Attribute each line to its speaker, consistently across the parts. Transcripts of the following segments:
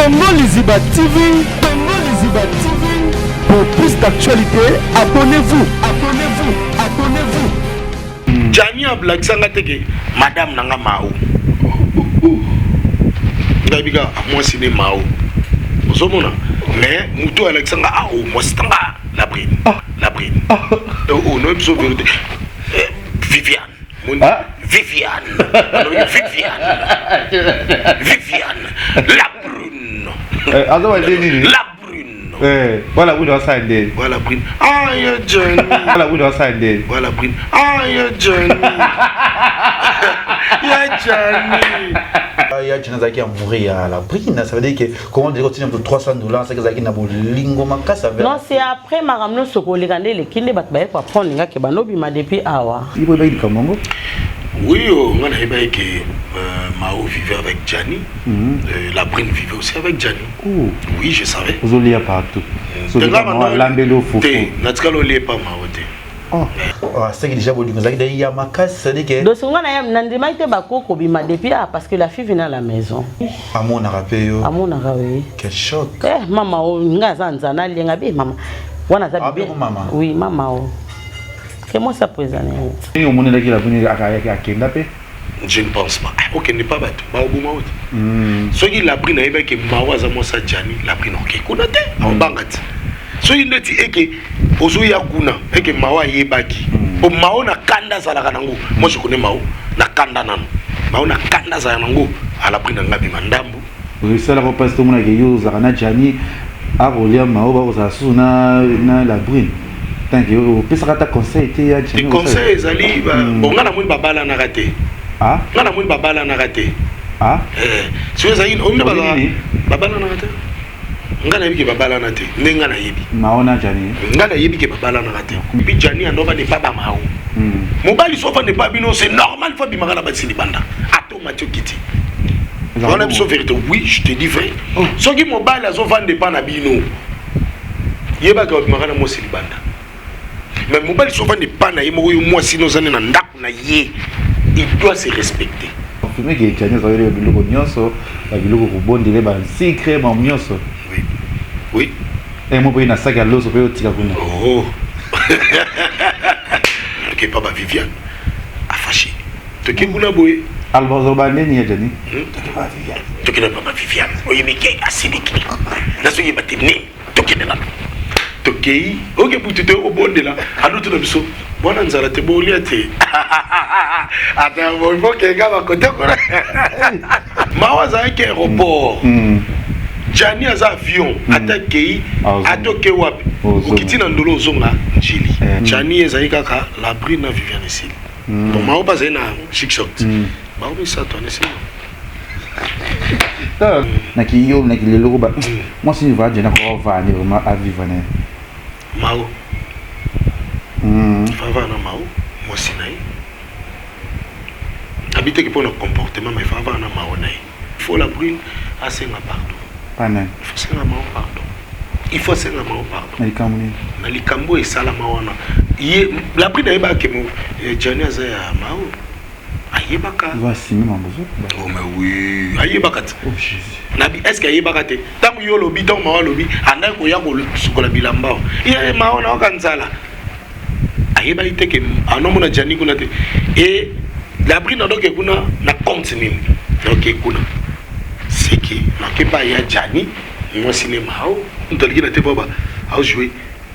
Speaker 1: Congo Liziba TV, Congo Liziba TV. Pour plus d'actualités, abonnez-vous, abonnez-vous, abonnez-vous.
Speaker 2: Gianni ablakisa nga te ke madame na nga Mao. Ngabi ka mwasi ne Mao. Ozomona? Mais mutu alakisa nga ah oh mwasi tanga la brine. La brine. Oh, oh no biso vérité. Eh, Viviane.
Speaker 3: Ah?
Speaker 2: Viviane. Viviane. Viviane. La brune.
Speaker 3: Eh, azo ba nini?
Speaker 2: La brune.
Speaker 3: Eh, voilà brune asala nde.
Speaker 2: Voilà brune. Ah, ya Johnny.
Speaker 3: Voilà brune asala nde.
Speaker 2: Voilà brune. Ah, ya Johnny. Ya Johnny.
Speaker 4: Ya Johnny azalaki amoureux ya la brune, ça veut dire que comment dire otina moto 300 $, c'est que azalaki na bolingo makasi avec.
Speaker 5: Non, c'est après makambo nyonso koleka nde eleki nde bato baye koapprendre nga ke bandobima depuis awa.
Speaker 4: Ibo ebaki likambo yango.
Speaker 2: Oui, oh, nga nayebaki ke Mao vivait avec Gianni. La Brune vivait aussi avec Gianni.
Speaker 3: Oh.
Speaker 2: Oui, je savais.
Speaker 3: Ozolia partout. Lambeli ofufu.
Speaker 2: Te, natikala olie pa Mao te.
Speaker 4: Oh. Ah, c'est que déjà bolingo ezalaki dai ya makasi, c'est-à-dire que
Speaker 5: Donc nga na nandimaki te bakoko bima depuis ah parce que la fille venait à la maison.
Speaker 4: Amonaka pe yo.
Speaker 5: Amonaka oui.
Speaker 4: Quel choc.
Speaker 5: Eh mama o nga za nzana lienga be mama. Wana za
Speaker 4: Ah,
Speaker 5: bébé.
Speaker 4: bongo mama.
Speaker 5: Oui, mama o. Que moi ça présent.
Speaker 3: Ndenge omonelaki la brune akenda pe?
Speaker 2: Je ne pense pas. Ah, okende pa bato, ba oboma ote. Soki la brune ayebaki ke Mao aza mwasi ya Gianni, la brune oke kuna te, aobanga te. Soki ndeti eke ozoya kuna, eke Mao ayebaki. Po Mao na kanda azalaka nango. Moi je connais Mao na kanda nano. Mao na kanda azalaka nango, à la brune nga bima ndambo.
Speaker 3: Osalaka mpasi tomonaka yo ozalaka na Gianni, akolia Mao, bakozala susu na la brune. Tant que opesaka ata conseil te ya Gianni.
Speaker 2: Te conseil ezali, bon, nga namoni babalanaka te.
Speaker 3: Ah?
Speaker 2: Nga namoni babalanaka te.
Speaker 3: Ah?
Speaker 2: Eh, soki ezali, oyebi nde bazalaka
Speaker 3: Oyebi nini?
Speaker 2: babalanaka te. Nga nayebi ke babalana te, nde nga nayebi.
Speaker 3: Mao na Gianni.
Speaker 2: Nga nayebi ke babalanaka te. Puis Gianni ando vande pa ba Mao. Mobali so vande pa bino, c'est normal, faut bimaka na basi libanda. Ato Mathieu Kiti.
Speaker 3: Ezalaka
Speaker 2: Wana
Speaker 3: bongo.
Speaker 2: biso vérité, oui, je te dis vrai.
Speaker 3: Oh.
Speaker 2: Soki mobali azo vande pa na bino, yebaka babimaka na mwasi libanda. Mais mobali so vande pa na ye moko, yo mwasi no ozali na ndako na ye, il doit se respecter.
Speaker 3: Confirmer que Gianni azalaki na biloko nyonso, ba biloko kobondele, ba sucre, ba nyonso.
Speaker 2: Oui. Oui.
Speaker 3: Eh, moi, na sac ya loso pe otika kuna.
Speaker 2: Oh. Toke pa ba Viviane. Afashi. Toke kuna boye.
Speaker 3: Albozo ba nini ya Gianni?
Speaker 2: Toke pa Viviane. Toke na pa Viviane. Oyebi ke asiliki. Nasoki ba te nini? Toke na. Tokei. Oke butu te obondela. Adutu na biso. Bwana nzala te bolia te. Ata bobo kenga ba kote kuna. Mawa azalaki aéroport. Gianni aza avion. Ata kei,
Speaker 3: Azonga.
Speaker 2: ata oke wapi?
Speaker 3: Ozonga.
Speaker 2: Okiti na ndolo ozonga Njili.
Speaker 3: Eh.
Speaker 2: Gianni ezali kaka la brune na Viviane Esili. Bon, Mao mpe azali na chic shot. Bao misato wana esili.
Speaker 3: Na ki yo, na ki lelo ko ba. Moi si va Gianni ko va ni vraiment à vivre ne.
Speaker 2: Mao. Va va na Mao, mwasi na ye. Habite ke pona comportement mais va va na Mao na ye. Il faut la brune asenga pardon.
Speaker 3: Pas nani.
Speaker 2: Il faut senga Mao pardon. Il faut senga Mao pardon.
Speaker 3: Na likambo nini?
Speaker 2: Na likambo esalama wana. Ye la brune ayebaka ke mo Gianni aza ya Mao. Ayebaka.
Speaker 3: Va signer mambozo.
Speaker 2: Oh mais oui, ayebaka te.
Speaker 3: Oh Jésus.
Speaker 2: Nabi, est-ce que ayebaka te? Tango yo lobi, tango Mao lobi, andaki koya kosukola bilamba. Ye Mao na oka nzala. Ayebaki te ke anomona Gianni kuna te. Et la brune ndoke kuna na compte nini? Ndoke kuna. C'est que nake pa ya Gianni, mwasi ne Mao, mtaliki na te baba, a jouer.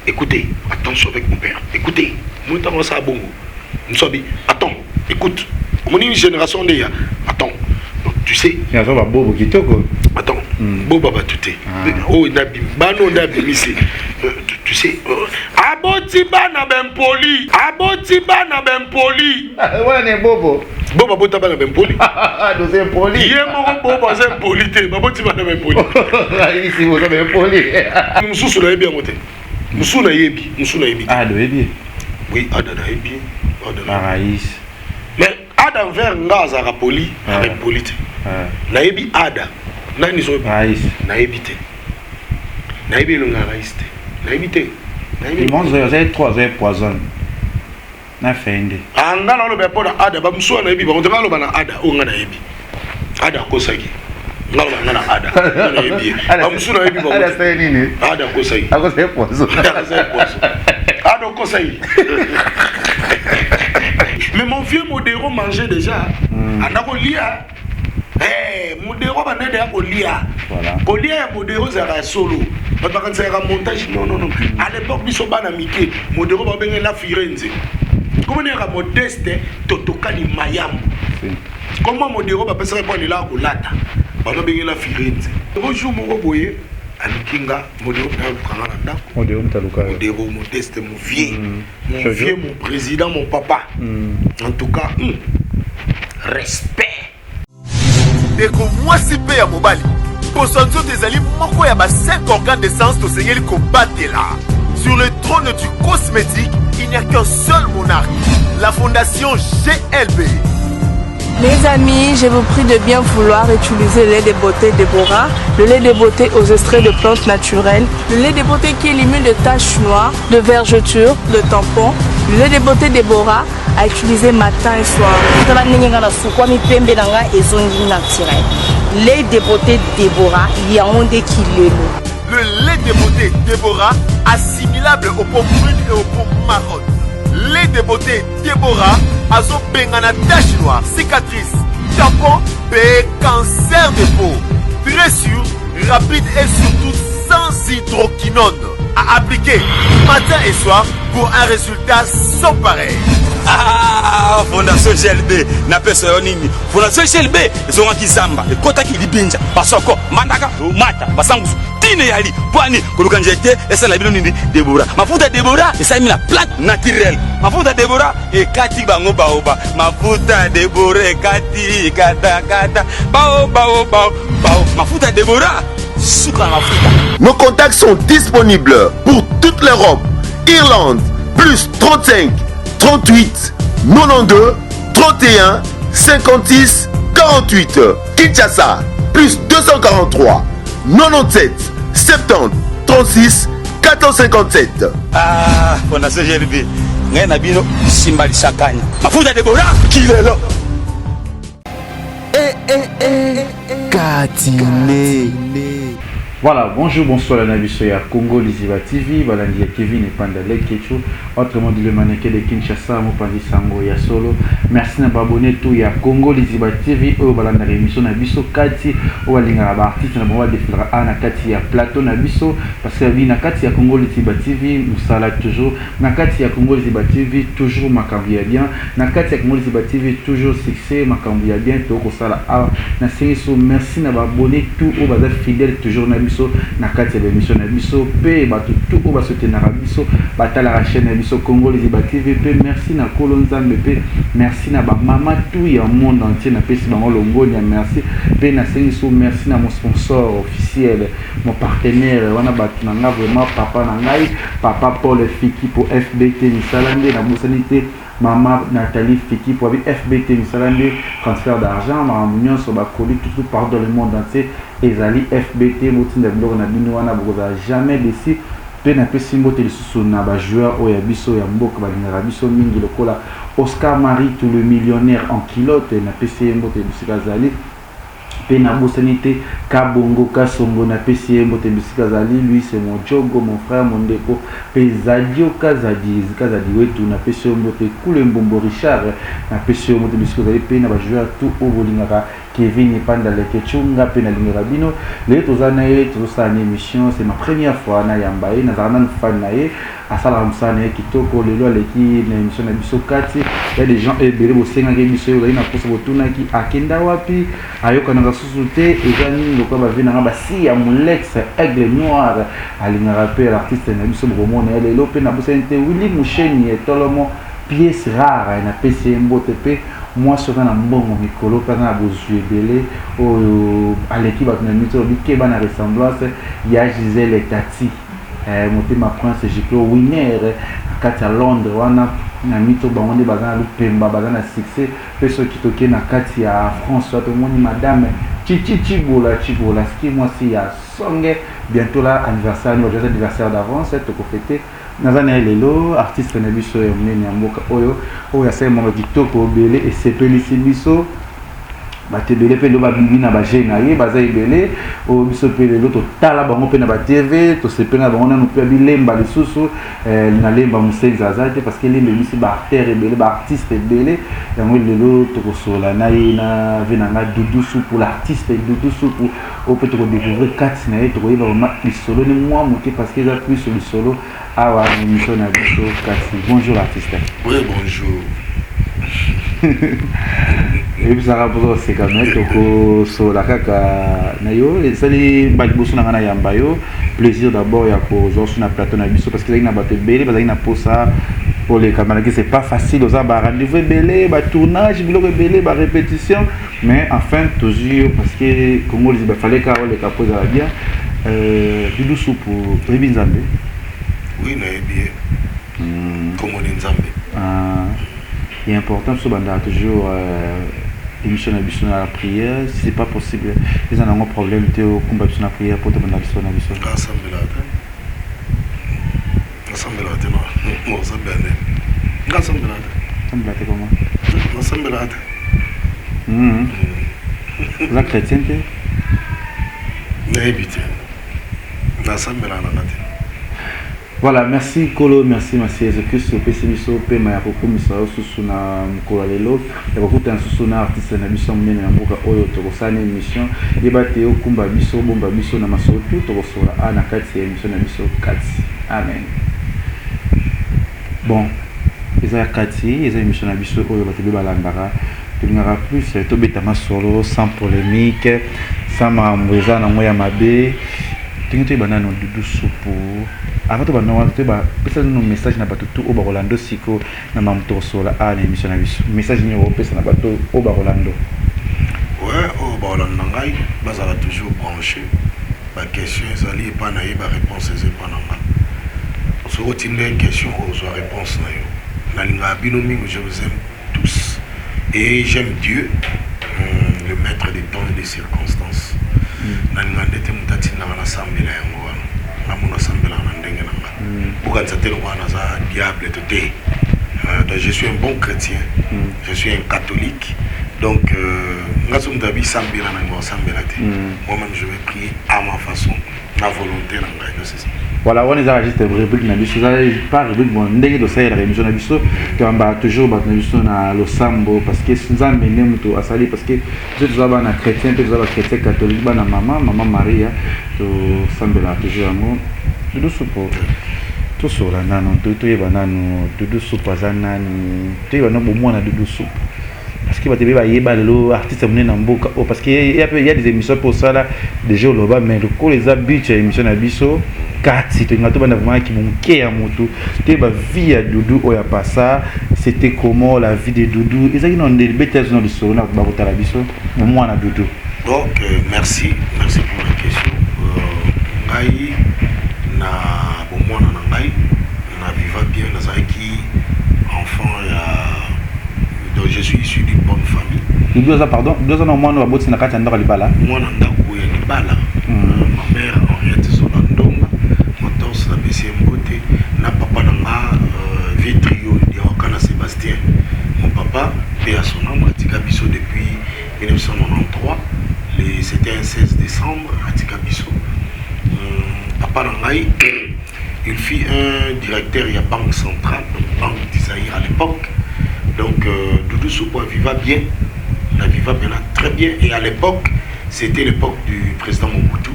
Speaker 2: Écoutez, attention avec mon père. Écoutez, moi tango ça bongo. Msobi, attends, écoute. Mon une génération de ya. Attends. Donc, tu sais.
Speaker 3: Ya zo ba bobo kitoko.
Speaker 2: Attends. Bobo ba tuté. Oh ndabi, bano ndabi misi. Tu sais. Aboti bana ben poli. Aboti bana ben poli.
Speaker 3: Ouais ne bobo.
Speaker 2: Bobo abota bana ben poli.
Speaker 3: Doze poli.
Speaker 2: Ye moko bobo aza poli te. Baboti bana ben poli.
Speaker 3: Ici bozo ben poli.
Speaker 2: Mususu na yebi yango te. Musu na yebi, musu na yebi.
Speaker 3: Ah do yebi.
Speaker 2: Oui, ada na yebi. Ada na.
Speaker 3: Paraïs.
Speaker 2: Mais ada envers nga azaka poli,
Speaker 3: Ah.
Speaker 2: avec poli te.
Speaker 3: Ah.
Speaker 2: Na yebi ada. Nani zo
Speaker 3: Raïs.
Speaker 2: Na yebi te. Na yebi elonga Raïs te. Na yebi te. Na yebi.
Speaker 3: Ils vont dire trois heures poison. Na fende.
Speaker 2: Ah nga na loba pona ada ba musu na yebi ba on te loba na ada o nga na yebi. Ada akosaki. Nga loba nga na Ada. Nga nayebi ye. Bamosusu nayebi bango
Speaker 3: Ada
Speaker 2: te.
Speaker 3: asali nini?
Speaker 2: Ada akosa ye.
Speaker 3: Akosa ye poison.
Speaker 2: Akosa ye poison. Ada okosa ye. Mais mon vieux Modero mangeait déjà. Anda kolia. Eh, Modero abanda deya kolia.
Speaker 3: Voilà.
Speaker 2: Kolia ya Modero ezalaka ya solo. Bato bakanisaka montage. Non, non, non. À l'époque, biso bana mike, Modero babenge la Firenze. Comment dire Modeste Totokani Mayambo. Comment Modero bapesaka mpo alelaka kolata. Bazobengela Firenze. Jour moko boye aluki nga Modero mpe aluka nga na ndako.
Speaker 3: Modero moto aluka yo.
Speaker 2: Modero, Modeste, mon vieux. Mon
Speaker 3: Jojo.
Speaker 2: vieux, mon président, mon papa. En tout cas, respect.
Speaker 6: Ndeko mwasi mpe ya mobali, poso ya nzoto ezali moko ya ba 5 organes de sens tosengeli kobatela. Sur le trône du cosmétique, il n'y a qu'un seul monarque, la fondation GLB.
Speaker 7: Les amis, je vous prie de bien vouloir utiliser le lait de beauté Déborah, le lait de beauté aux extraits de plantes naturelles, le lait de beauté qui élimine de taches noires, de vergetures, de tampons, le lait de beauté Déborah à utiliser matin et soir.
Speaker 8: Tala ndenge nga nasukwami pembe na nga ezongi naturel. Lait de beauté Déborah yango nde kilelo.
Speaker 6: Le lait de beauté Déborah, assimilable aux peaux brunes et aux peaux marronnes. Lait de beauté Déborah azobengana tache noire, cicatrice, tampon mpe cancer de peau. Très sûr, rapide et surtout sans hydroquinone. À appliquer matin et soir pour un résultat sans pareil.
Speaker 9: Ah, fondation GLB napesa yo nini? Fondation GLB ezongaki zamba, ekotaki libinja, basoko mandaka mata basangusu tine yali pwani koluka nzete esala bino nini? Debora, mafuta Debora esalemi na plante naturelle. Mafuta Debora ekati bango baoba. Mafuta Debora ekati katakata bao bao bao bao. Mafuta Debora suka na mafuta.
Speaker 6: Nos contacts sont disponibles pour toute l'Europe. Irlande, plus 35 38 92 31 56 48. Kinshasa, plus 243 97 70 36 457.
Speaker 9: Ah, fondation GLB ngai na bino simba lisakanya. Mafuta Debora kilelo.
Speaker 1: Katine.
Speaker 3: Voilà, bonjour, bonsoir la biso ya Congo Liziba TV, balandi ya Kevin Epanda Lekechu, autrement dit le mannequin de Kinshasa, mopanzi sango ya solo. Merci na ba abonné tout ya Congo Liziba TV oyo balandaka émission na biso kati, oyo balingaka ba artiste na bango badefilaka awa na kati ya plateau na biso, parce que bi na kati ya Congo Liziba TV mosala toujours, na kati ya Congo Liziba TV toujours makambo ya bien, na kati ya Congo Liziba TV toujours succès, makambo ya bien tokosala awa. Nasengi so merci na ba abonné tout oyo baza fidèle toujours na biso na kati ya émission na biso, mpe bato tout oyo basoutenaka biso, batalaka chaîne na biso Congo Liziba TV. Mpe merci na Kolo Nzambe, mpe merci na bamama tout ya monde entier, napesi bango longonia, merci. Mpe nasengi so merci na mon sponsor officiel, mon partenaire wana, bato na nga vraiment, papa na ngai, papa Paul Fiki po FBT misala nde. Nabosani te mama Nathalie Fiki po abi FBT misala nde, transfert d'argent, makambo nyonso, bakoli tout partout dans le monde entier ezali FBT. Botinda biloko na bino wana, bokozala jamais déçu. Mpe napesi mbote lisusu na bajoueur oyo ya biso ya mboka balingaka biso mingi, lokola Oscar Maritu, le millionnaire en culotte, napesi ye mbote bisika azali. Mpe nabosani te Kabongo Kasongo, napesi ye mbote bisika azali. Lui, c'est mon jogo, mon frère, mon ndeko. Mpe Zadio Kazadi, Kazadi wetu, napesi yo mbote. Kule Mbombo Richard, napesi yo mbote bisika ozali. Mpe na bajoueur tout oyo bolingaka Kevin Epanda Lekechunga, mpe nalingaka bino. Lelo toza na ye, tozosala na émission. C'est ma première fois nayamba ye, nazalaka nanu fan na ye, asalaka mosala na ye kitoko. Lelo aleki na émission na biso kati ya des gens ebele bosengaki biso ye, ozali na mposa, botunaki akenda wapi, ayokanaka susu te, eza nini? Lokola bavi nanga basi ya Molex Aigle Noir alingaka mpe l'artiste na biso, bokomona ye lelo. Mpe nabosani te Willi Musheni Etolomo, pièce rare, napesi ye mbote. Mpe mwasi oza na mbongo mikolo mpe aza na bozwi ebele oyo aleki bato na mito, olobi keba na ressemblance ya Gisele Tati, motema Prince Giclo Winner na kati ya Londres wana na mito, bango nde baza na lupemba, baza na succès. Mpe soki tokei na kati ya France wa, tomoni madame Chichi Chibola Chibola ski, mwasi ya songe. Bientôt la anniversaire ni bajoyeux anniversaire d'avance tokofete. Naza na ye lelo, artiste na biso ya monene ya mboka oyo, oyo asali moko kitoko ebele esepelisi biso. Bato ebele mpe lelo babimi na bajeu na ye, baza ebele oyo biso mpe lelo totala bango mpe na batv, tosepeli na bango nanu mpe bilemba lisusu eh, na lemba mosenzi aza te, parce que lemba ebisi baartere ebele, baartiste ebele. Yango lelo tokosolola na ye na ve na nga Doudou Supu, l'artiste Doudou Supu, oyo mpe tokodécouvrir kati na ye, tokoyeba vraiment lisolo ni mwa moke, parce que eza plus lisolo awa na émission na biso kasi. Bonjour l'artiste.
Speaker 2: Oui, bonjour.
Speaker 3: Eyebisaka mpoza koseka, me tokosolola kaka na yo. Esali baliboso na ngai na yamba yo, plaisir d'abord ya kozwa so na plateau na biso, parce que ezalaki na bato ebele bazalaki na posa oleka malaki. C'est pas facile, oza ba rendez-vous ebele, batournage, biloko ebele, barépétition, mais enfin tozwi yo, parce que Congo Liziba fallait kaka oleka mpo ezala bien. Doudou Supu, oyebi Nzambe?
Speaker 2: Oui, nayebi ye. Komoni Nzambe.
Speaker 3: Ah, il est important biso bandaka toujours émission na biso na la prière. Si c'est pas possible, eza nango problème te, okumba biso na prière po tobanda biso na biso.
Speaker 2: Nga asambelaka te, nasambelaka te. Osambela nde, nga asambelaka te.
Speaker 3: Sambela te comment?
Speaker 2: Nasambelaka te.
Speaker 3: Oza chrétien te?
Speaker 2: Nayebi te, nasambelaka nanga te.
Speaker 3: Voilà, merci Kolo, merci Masiya Yesu Kristo opesi biso pema ya kokumisa yo susu na mokolo ya lelo, ya kokutana susu na artiste na biso ya monene na mboka oyo tokosala na émission. Yeba te okumba biso, obomba biso na masolo tu tokosola a na kati ya émission na biso kati. Amen. Bon, eza ya kati, eza émission na biso oyo bato ebele balandaka. Tolingaka plus tobeta masolo sans polémique, sans makambo eza nango ya mabe. Ndenge toyeba nano Doudou Supu, avant tobanda wana, toyeba pesa nano message na bato tu oyo bakolanda siko na makambo tokosola a na émission na biso. Message nini okopesa na bato oyo bakolanda?
Speaker 2: Ouais, oyo bakolanda ngai bazala toujours branché. Baquestion ezali epa na ye, baréponse eza epa na nga. Soki otinda ye question, ozwa réponse na yo. Nalingaka bino mingi, je vous aime tous et j'aime Dieu, le maître des temps et des circonstances. Nalinga nde te moto atindaka nasambela yango wana. Nga mona asambelaka na ndenge na nga. Bokanisa te lokola naza diable to te. Donc je suis un bon chrétien, je suis un catholique. Donc nga so moto abisambela na ngo asambela te, moi-même je vais prier à ma façon, na volonté na ngai. Donc c'est ça.
Speaker 3: Voilà, wana ezaka juste rubrique na biso, eza pas rubrique. Bon, ndenge tosalelaka émission na biso, toyambaka toujours bato na biso na losambo, parce que Nzambe nde moto asali, parce que biso toza bana chrétien mpe toza bachrétien catholique, bana mama Maria, tosambelaka toujours yango. Doudou Supu, tosola nano, toyeba nano Doudou Supu aza nani, toyeba nano bomwana Doudou Supu, parce que bato ebele bayeba lelo artiste monene na mboka oyo, parce que ya mpe ya des émissions mpe osala déjà oloba, mais lokola eza but ya émission na biso kati, tolinga tobanda vraiment kimoke ya motu, toyeba vie ya Doudou oyo apasa. C'était comment la vie de Doudou? Ezalaki na ndeli beta na lisolo na bakotala biso mwana Doudou.
Speaker 2: Donc merci, merci pour la question. Ngai na bomwana na ngai na viva bien, nazalaki enfant ya, donc je suis issu d'une bonne famille.
Speaker 3: Doudou aza, pardon, Doudou aza na mwana baboti na kati ya ndako ya libala.
Speaker 2: Mwana ndako ya libala. Ma mère Henriette Zola Ndonga Motos, napesi ye mbote, na papa na nga Vitrio Diawakana Sébastien. Mon papa, paix à son âme, atika biso depuis 1993, c'était un 16 décembre atika biso. Papa na ngai, il fut un directeur ya banque centrale, donc Banque du Zaïre à l'époque. Donc Doudou Soupo viva bien, la viva bien, très bien. Et à l'époque, c'était l'époque du président Mobutu.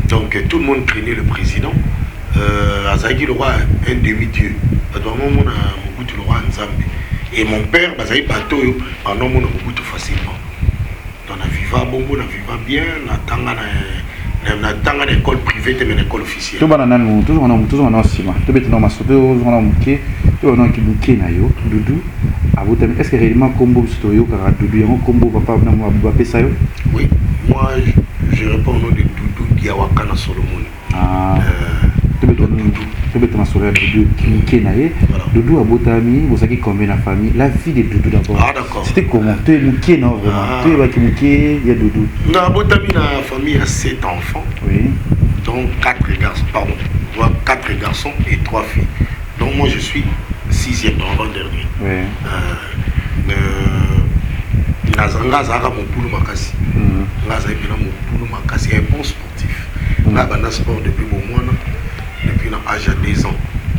Speaker 2: Donc tout le monde craignait le président. Azalaki le roi, un demi-dieu. Bato bamomona Mobutu le roi Nzambe. Et mon père, bazali bato oyo banomona Mobutu facilement. Donc na viva bongo, na viva bien, natanga na école privée te, mais na école officielle.
Speaker 3: Tobana nanu, tozonga na nsima, tobeta na maso, tozonga na moke, toyeba na moke na yo. Doudou abotami, est ce que réellement kombo biso toyokaka Doudou, yango kombo papa na bapesa yo?
Speaker 2: Oui, moi je réponds au nom de Doudou Diawakana Solomon.
Speaker 3: Ah. Tobeta masolo ya Doudou moke na ye. Doudou abotami, bozalaki combien na famille? La vie de Doudou d'abord.
Speaker 2: Ah, d'accord.
Speaker 3: C'était comment? Toye moke na vraiment.
Speaker 2: Ah.
Speaker 3: Toyebaki moke ya Doudou.
Speaker 2: Nabotami na famille ya sept enfants. Donc quatre garçons, pardon, quatre garçons et trois filles. Donc moi je suis sixième, dans l'avant-dernier. Nga azalaka mobulu makasi. Nga azali mpena mobulu makasi, un bon sportif. Nga banda sport depuis bomwana, depuis na âge ya 2 ans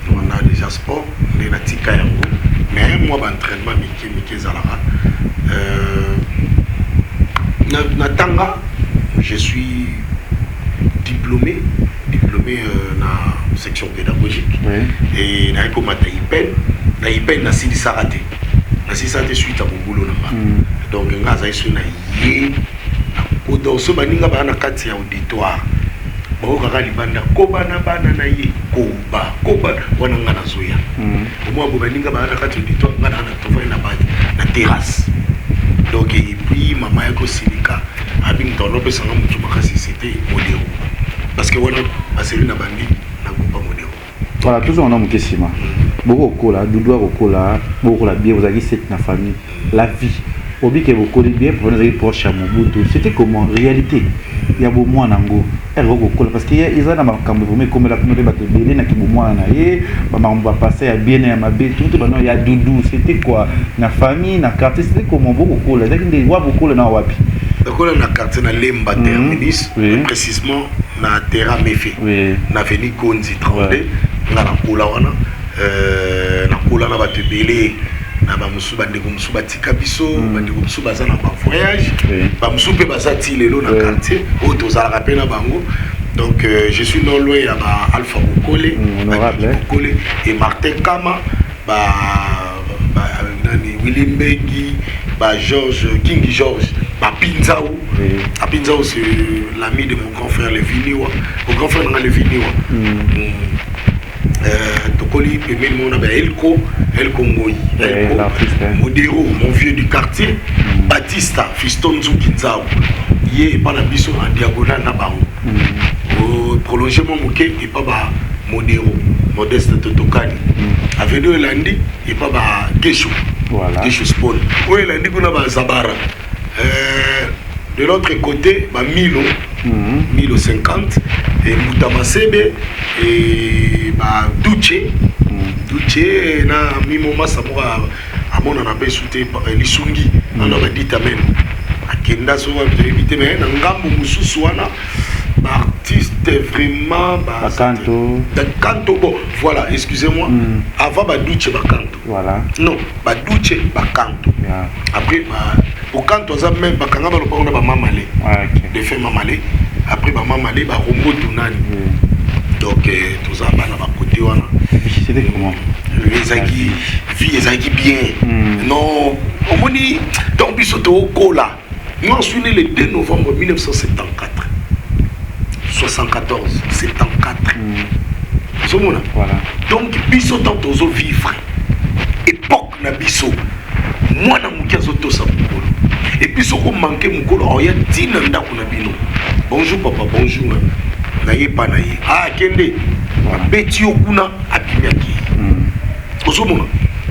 Speaker 2: nabanda déjà sport. Nde natika yango, mais mwa baentraînement mike mike ezalaka. Na tanga, je suis diplômé na section pédagogique. Et naye komata IPN. Na IPN nasilisaka te, nasilisaka te suite ya mobulu na nga. Donc nga azali soki na ye, donc so baninga baa na kati ya auditoire, bakokaka libanda koba na bana na ye, koba koba wana nga nazoya. Omwa bo baninga baa na kati ya auditoire, nga naa na tovai na na terrasse. Donc et puis mama ya kosilika, abi moto alopesanga motu makasi, c'était Modero, parce que wana baseli na bandi na groupe Modero.
Speaker 3: Voilà, toujours wana moke nsima bokokola, Dudu akokola, bokokola bien, ozalaki sept na famille. La vie obike, bokoli bien, pona ezalaki proche ya Mobutu. C'était comment, réalité ya bomwana yango ere okokola? Parce que eza na makambo vraiment ekomela kuna mpe bato ebele na kibomwana na ye, bamakambo bapasa ya bien na ya mabe, tout bano ya Dudu. C'était quoi na famille, na quartier? C'était comment bokokola? Ezalaki nde wa bokola na wapi?
Speaker 2: Nakola na quartier na Lemba Terminus, précisément na Terra Mefe, na avenue Gonzi 32. Nga nakola wana, nakola na bato ebele, na bamosusu, bandeko mosusu batika biso, bandeko mosusu baza na bavoyage, bamosusu mpe baza ti lelo na quartier oyo tozalaka mpe na bango. Donc je suis non loin ya ba Alpha Bokole, Bokole et Martin Kama, ba nani, Willy Mbengi, ba George King, George Bapinzao. Apinzao, c'est l'ami de mon grand frère Leviniwa, mon grand frère nanga Leviniwa. Tokoli pembeni mona ba Elko, Elko Ngoi, Elko Modero, mon vieux du quartier, Batista Fiston Nzuki Nzao, ye epa na biso en diagonale na bango, prolongé mwa moke epa ba Modero Modeste Totokani, avenue elandi epa ba Gesho, Gesho Sport oyo elandi kuna, ba Zabara. De l'autre côté ba Milo, Milo 50 et Mbuta Masebe et ba Duche, Duche na Mimo Masa moko amonana mpe su te, lisungi wana badita mene akenda so toyebi te. Mais na ngambo mosusu wana, baartiste vraiment.
Speaker 3: Bakanto.
Speaker 2: Bakanto, bon voilà, excusez-moi, avant baduche, bakanto. Non, baduche, bakanto. Après bokanto aza même bakanga balopango na bamamale, défunt mamale. Après bamamale, barombo tunani. Donc toza bana bakote wana.
Speaker 3: C'était comment?
Speaker 2: Ezalaki vie, ezalaki bien. Non, omoni, donc biso tookola. Moi, je suis né le 2 novembre 1974, 74, 74, ozomona. Donc biso ntango tozovivre époque na biso, mwana moke azotosa mokolo. Et puis soki omanke mokolo, aoya ntina ndako na bino: "Bonjour papa, bonjour." Na ye pa na ye, akende abeti yo kuna, abimi, akei. Ozomona,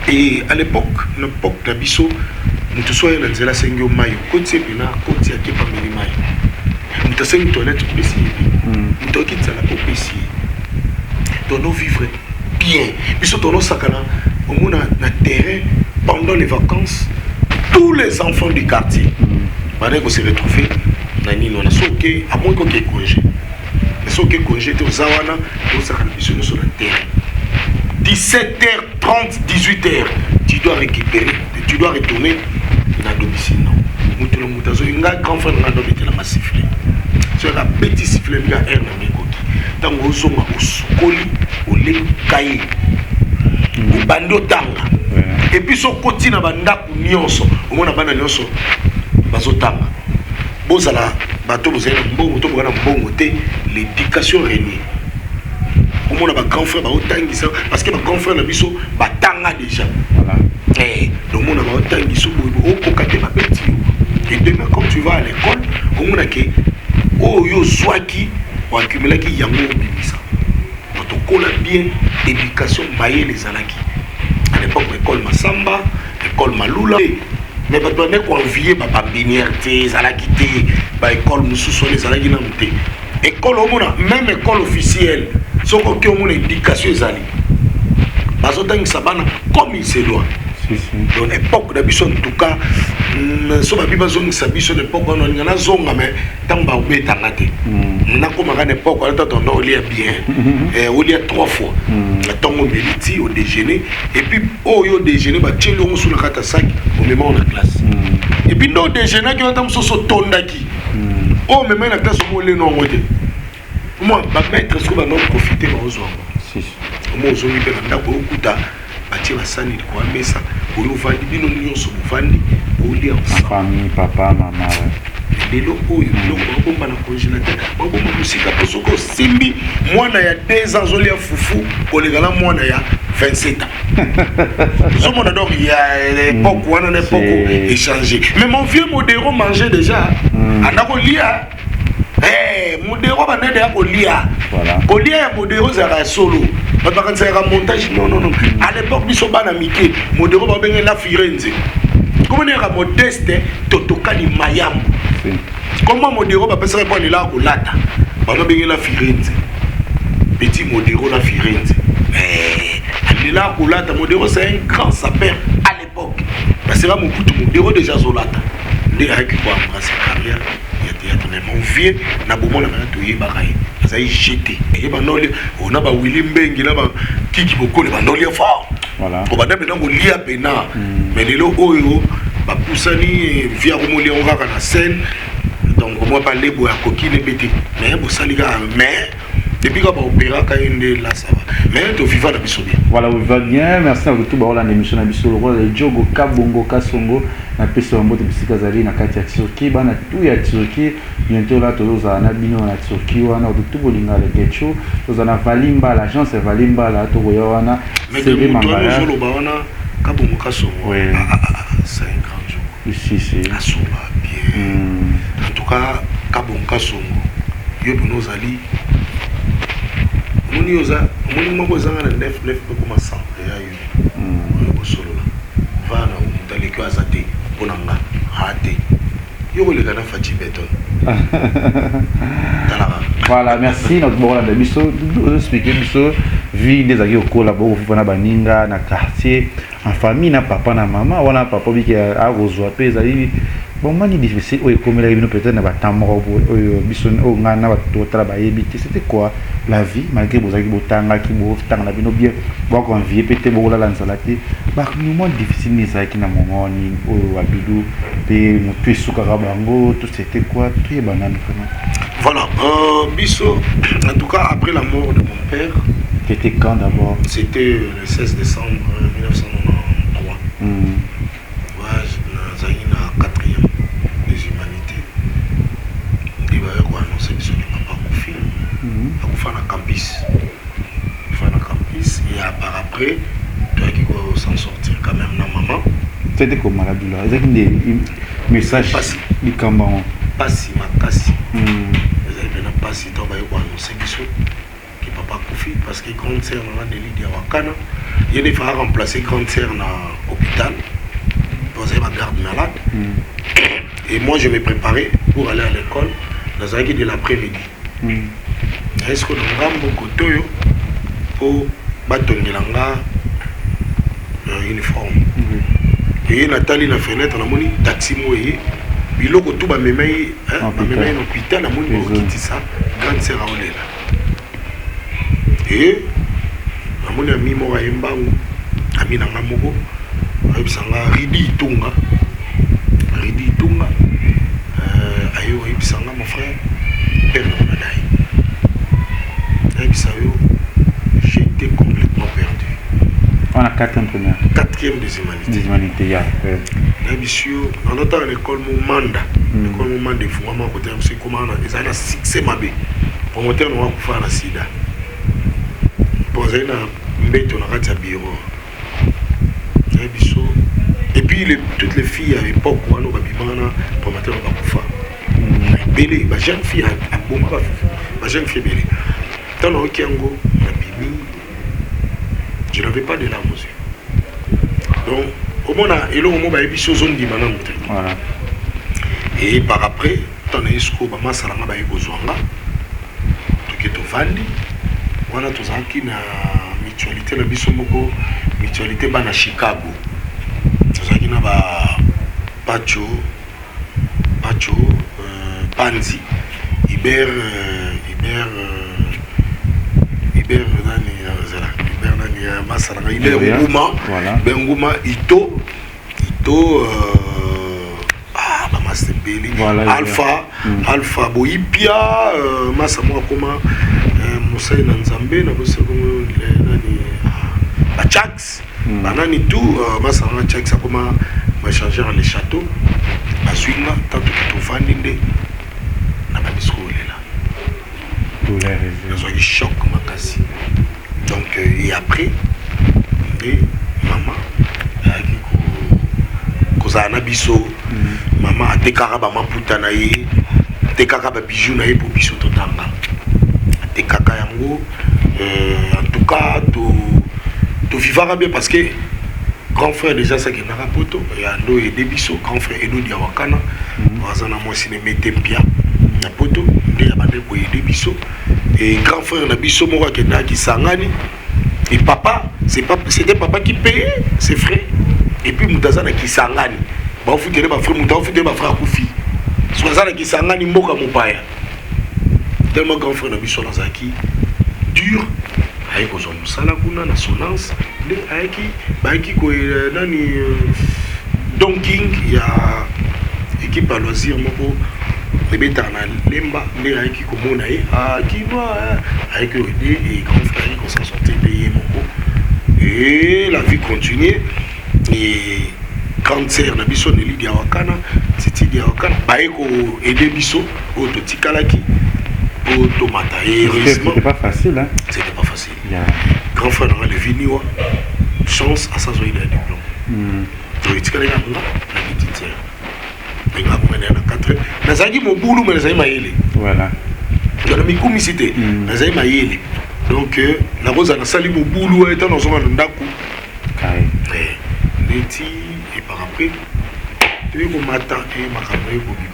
Speaker 2: et à l'époque, na époque na biso, moto so aye na nzela, asengi yo mai, okoti ye mpena, akoti, akepameli mai. Moto asengi toilette, opesi ye mpe. Moto ayoki nzala mpe, opesi ye. Tono vivre bien, biso tonosakana. Omona na terrain pendant les vacances, tous les enfants du quartier bandaki kose retrouver na nini wana. Soki amoki oke congé, soki congé te, oza wana, ozalaka na biso nyonso na terrain. 17h30, 18h, tu dois récupérer, tu dois retourner na domicile. Non, moto na moto azoyi. Nga, grand frère na nga ndobetelanga sifflet. Soki abeti sifflet, nga heure na nga ekoki. Ntango ozonga, osukoli, oleka ye, obandi otanga. Et puis so okoti na bandako nyonso, omona bana nyonso bazotanga. Bozala bato bozali na mbongo to boza na mbongo te, l'éducation règne. Omona bagrand frère baotangisa, parce que bagrand frère na biso batanga déjà. Omona baotangisa boye, okoka te, babeti yo. Et demain, quand tu vas à l'école, omona ke oyo ozwaki, oaccumulaki yango, obimisa. Tokola bien, éducation, mayele ezalaki à l'époque. École Masamba, école Malula, mais bato bande koenvie babambinière te, ezalaki te. Baekole mosusu wana ezalaki nanu te. École, omona même école officielle, soki oki omona, éducation ezali, bazotangisa bana comme il se doit. Donc na époque na biso, en tout cas, so babi bazongisa biso na époque wana, olinga nazonga, mais ntango babetanga te. Nakomaka na époque wana, tatondo olia bien, olia trois fois na ntongo, omeli ti odéjeuner, et puis oyo odéjeuner, batieli yango so na kati ya saki, omema ngo na classe. Et puis nde odéjeunaki wana, mosusu otondaki, oyo omemai na classe, omo oleno yango te. Mwa bamaître soki bando profite, baozwa yango. Omo ozongi mpe na ndako, oyokuta batie basani likolo ya mesa, oyo ovandi, bino nyonso bovandi, olia ensemble.
Speaker 3: Famille, papa, mama, ouais.
Speaker 2: Lelo oyo, biloko bakobomba na congélateur, bakobomba mosika, mpo soki osimbi mwana ya 2 ans azolia fufu koleka na mwana ya 27 ans, ozomona. Donc ya époque wana na époque échangé. Mais mon vieux Modero mangeait déjà, anda kolia. Modero bandende ya kolia. Kolia ya Modero ezalaka ya solo, bato bakanisaka montage. Non, non, non, à l'époque, biso bana mike, Modero babenge la Firenze, komona Modeste Totokani Mayambo. Comment Modero bapesaka mpo alelaka kolata, bango la Firenze, petit Modero la Firenze alelaka kolata. Modero, c'est un grand sapeur à l'époque, parce que Mobutu, Modero déjà azolata, nde ayaki koembrasser carrière ya théâtre. Mais mon vieux na bomona bana, toyebaka ye azali jeté, eyeba ndolia ona bawili mbengi na bakiki bokole, bandolia fort, kobanda mpena kolia pena. Mais lelo oyo bapusani, via komolia yango kaka na scène. Donc omwa balebo ya kokine mpe te, mais bosali kaka, mais depuis kaka baopéraka ye nde là, ça va, mais toviva na biso bien.
Speaker 3: Voilà, on va bien. Merci na tout baolanda émission na biso, le roi Diogo Kabongo Kasongo, napesi bango mbote bisika azali na kati ya Turquie, bana tu ya Turquie. Bientôt là, tozozala na bino na Turquie wana, oto bolinga Lekecho, tozala na Valimba, l'agence Valimbala, tokoya wana.
Speaker 2: Sebe Mangaya ozoloba wana, Kabongo Kasongo, c'est un grand jour.
Speaker 3: Si, si.
Speaker 2: Asoba bien. En tout cas, Kabongo Kasongo, yo mpona ozali, omoni, oza, omoni moko ezanga na 9 9 mpe koma 100 eya yo oyo kosolola vana, moto aleki oyo aza te mpo na nga aa te, yo koleka na Faci Beton, talaka.
Speaker 3: Voilà, merci na bokolanda biso. Oexpliquer biso vie nde ezalaki kokola, bokofufa na baninga na quartier, en famille, na papa na mama wana. Papa obiki akozwa mpe ezali bomani difficile oyo ekomelaki bino peut-être na batemps moko boye oyo biso, oyo ngai na bato totala bayebi te. C'était quoi la vie, malgré bozalaki, botangaki, botanga na bino bien, bokoenvie mpe te, bokolala nzala te? Bamoment difficile nini ezalaki na moment nini oyo badudu mpe motu esukaka bango tout? C'était quoi? Toyeba nani vraiment.
Speaker 2: Voilà, biso, en tout cas, après la mort de mon père.
Speaker 3: C'était quand d'abord?
Speaker 2: C'était le 16 décembre 1993. Ouais, nazalaki na quatrième des humanités, nde baya koannoncer biso ke papa akufi. Akufa na campus, akufa na campus. Et par après, toyaki s'en sortir quand même na maman.
Speaker 3: C'était comment, la douleur ezalaki nde message?
Speaker 2: Pasi.
Speaker 3: Likambo yango.
Speaker 2: Pasi makasi, ezali mpena pasi ntango baye koannoncer biso ke papa akufi, parce que grande sœur nanga Nelidi ya Wakana, ye nde faka remplacer grande sœur na hôpital po azali bagarde malade. Et moi, je me préparais pour aller à l'école, nazalaki de l'après-midi. Naye sikoyo na ngambo kote oyo mpo batongela nga uniforme. Eye natali na fenêtre, namoni taxi mo eye, biloko tu bamemai, bamemai na hôpital. Namoni bakokitisa grande sœur, aolela. E namoni ami moko aye mbangu, ami na nga moko ayebisa nga, Ridi Itunga, Ridi Itunga, aye oyebisa nga: "Mon frère, père na nga dai." Nayebisa yo, j'étais complètement perdu.
Speaker 3: Wana quatrième primaire?
Speaker 2: Quatrième des humanités.
Speaker 3: Des humanités ya.
Speaker 2: Nayebisi yo, nanotala na école Momanda, école Momanda efungwama kote na biso, ekoma wana, ezali na succès mabe. Promoteur nango akufa na sida mpo azali na mbeto na kati ya bureau. Nayebi so. Et puis toutes les filles à l'époque wana babimaka na promoteur bakufa ebele, bajeune fille aboma, bajeune fille ebele. Ntango nayoki yango, nabimi, je n'avais pas de larmes aux yeux. Donc omona eloko mo bayebi so, ozondima nanu te. Et par après, ntango naye sikoyo, bamasala nga baye kozwa nga, toke tovandi wana, tozalaki na mutualité na biso moko, mutualité bana Chicago. Na ba Pacho, Pacho, Panzi, Iber, Iber, Iber nani zala, Iber nani masala nga, Iber Nguma, Iber Nguma, Ito, Ito, ah ba masa ebele, Alpha, Alpha Boyipia, masa moko akoma mosali na Nzambe na bosekongo nani, ba Chax, banani tout, masa nga Chax akoma bachangeur le château, bazwi nga tanto tovandi nde na bandisi kolela, nazwaki choc makasi. Donc et après nde mama ayaki kozala na biso. Mama atekaka bamaputa na ye, atekaka babijou na ye mpo biso totanga, atekaka yango. En tout cas tovivaka bien parce que grand frère déjà sakendaka poto ya ndo aide biso. Grand frère Edo Diawakana aza na mwasi na mete mpia na poto, nde ya bande koaider biso. Et grand frère na biso moko akendaka Kisangani et papa, c'est pas, c'était papa qui payait ses frais. Et puis moto aza na Kisangani, baofutele bafrais, moto aofutele bafrais akufi soki aza na Kisangani, mboka mopaya. Tellement grand frère na biso nazalaki dur, ayaki kozwa mosala kuna na Sonance, nde ayaki bayaki ko nani, Don King ya équipe ya loisir moko ebetaka na Lemba, nde ayaki komona ye kinois, ayaki koaider et grand frère ayaki kos'en sortir mpe ye moko. Et la vie continue et grande sœur na biso Neli Diawakana, Titi Diawakana, baye koaider biso oyo totikalaki po tomata. Et heureusement
Speaker 3: C'était pas facile, hein?
Speaker 2: C'était pas facile. Grand frère nanga Leviniwa, chance asazwaki na diplôme. Donc etikalaki na nga na petite sœur ndenge akomene na 4. Nazalaki mobulu me nazali mayele. Donc na mikumisi te, nazali mayele. Donc nakozala nasali mobulu eta nazonga na ndako neti et par après toye komata e makambo ye kobima.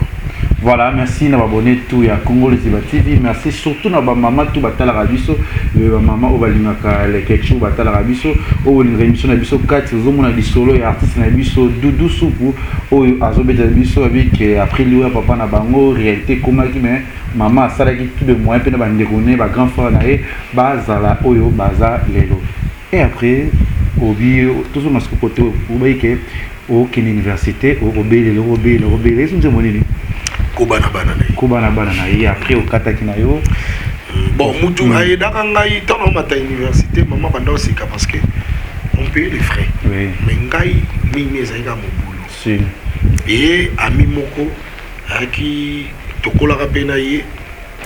Speaker 3: Voilà, merci na abonné tout ya Congo Liziba TV. Merci surtout na ba mama tout batalaka biso, ba mama oyo balingaka Leketchou batalaka biso, oyo bolingaka émission na biso kati ozomona lisolo ya artiste na biso Doudou Supu oyo azobetela biso avec après liwa papa na bango, réalité ekomaki, mais mama asalaki tout de moyen mpe na bandeko ne ba grand frère na ye bazala oyo baza lelo. Et après obi tozonga siko kote obayi ke okende université, okobelela, okobelela, okobelela ezo nzembo nini?
Speaker 2: Kobana bana na ye.
Speaker 3: Kobana bana na ye. Après okataki na yo.
Speaker 2: Bon, mutu ayedaka ngai ntango naomata université, mama banda oseka parce que on paye les frais. Mais ngai mingi ezalaki kaka mobulu.
Speaker 3: Si.
Speaker 2: E ami moko ayaki, tokolaka mpe na ye,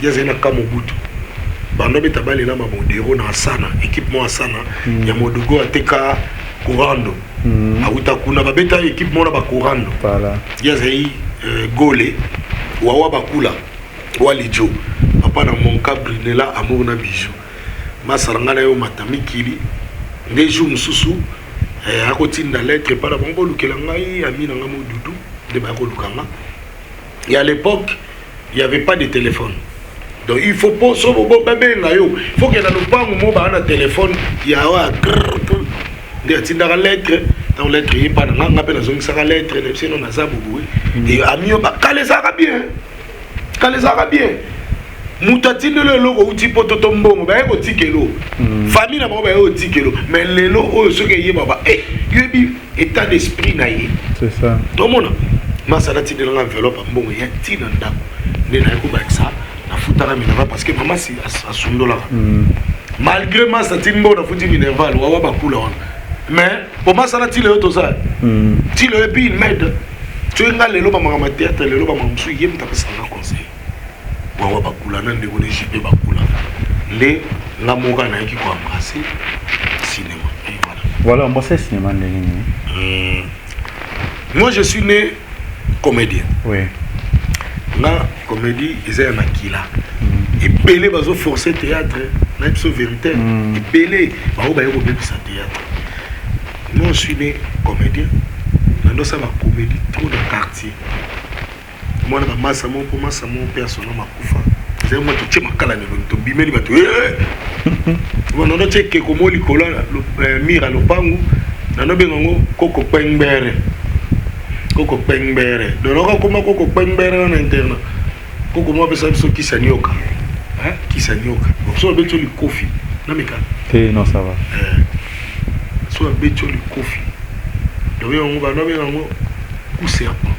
Speaker 2: ye azali na ka Mobutu, bando abeta balela mamodero na Asana, équipe mo Asana ya Modugo ateka Korando. Awuta kuna, babeta équipe moko na bakorando. Ye azali gole wawa bakula walijo papa na monka Brunela amour na bijou masala ngai na yo mata mikili. Nde jour mosusu akotinda lettre epai na bango, bolukela ngai ami na ngai Modudu. Nde baya koluka nga et à l'époque il y avait pas de téléphone. Donc il faut po so babenga yo, il faut kenda lopango mo baa na téléphone ya oyo nde atindaka lettre. Ntango lettre ye mpa na nga, nga mpe nazongisaka lettre na biso, no naza boboye. E ami yo bakala ezalaka bien, kala ezalaka bien. Moto atindeli eloko outi poto to mbongo, baye kotikelo famille na bango, baye kotikelo. Mais lelo oyo soki eyeba ba e yoyebi état d'esprit na ye.
Speaker 3: C'est ça.
Speaker 2: Tomona masala atindelanga enveloppe ya mbongo ya ntina ndako, nde naye kobakisa nafutaka minerval parce que mama si asundolaka. Malgré masa atindi mbongo, nafuti minerval wawa bakula wana. Mais po masala ti lelo toza ti lelo, et puis il m'aide. Soki nga lelo bamakambo ya théâtre, lelo bamakambo mosusu, ye moto apesaka conseil wawa bakula na ndeko ne JP bakula, nde nga moko nayaki koembrasser cinéma et voilà.
Speaker 3: Voilà, embrasser cinéma ndenge nini?
Speaker 2: Moi je suis né comédien. Nga comédie eza ya makila. Ebele bazoforce théâtre na biso, vérité. Ebele bango baye kobebisa théâtre. Moi je suis né comédien, nandosala bacomédie trop na quartier. Mwana bamasa moko mpo masa moko mpe asona makufa ezali mwa totie makala na elongi, tobimeli bato nando tie ekeko mo likolo mire ya lopangu, nando benga yango koko pengbere. Koko Kpengbere. Donc nakoma koko Kpengbere wana internat. Koko moko apesa biso kisi ya nioka. Hein? Kisi ya nioka. So abeti yo likofi. Nameka.
Speaker 3: Te, non, ça va.
Speaker 2: Eh. So abeti yo likofi. Donc yango bana benga yango coup serpent.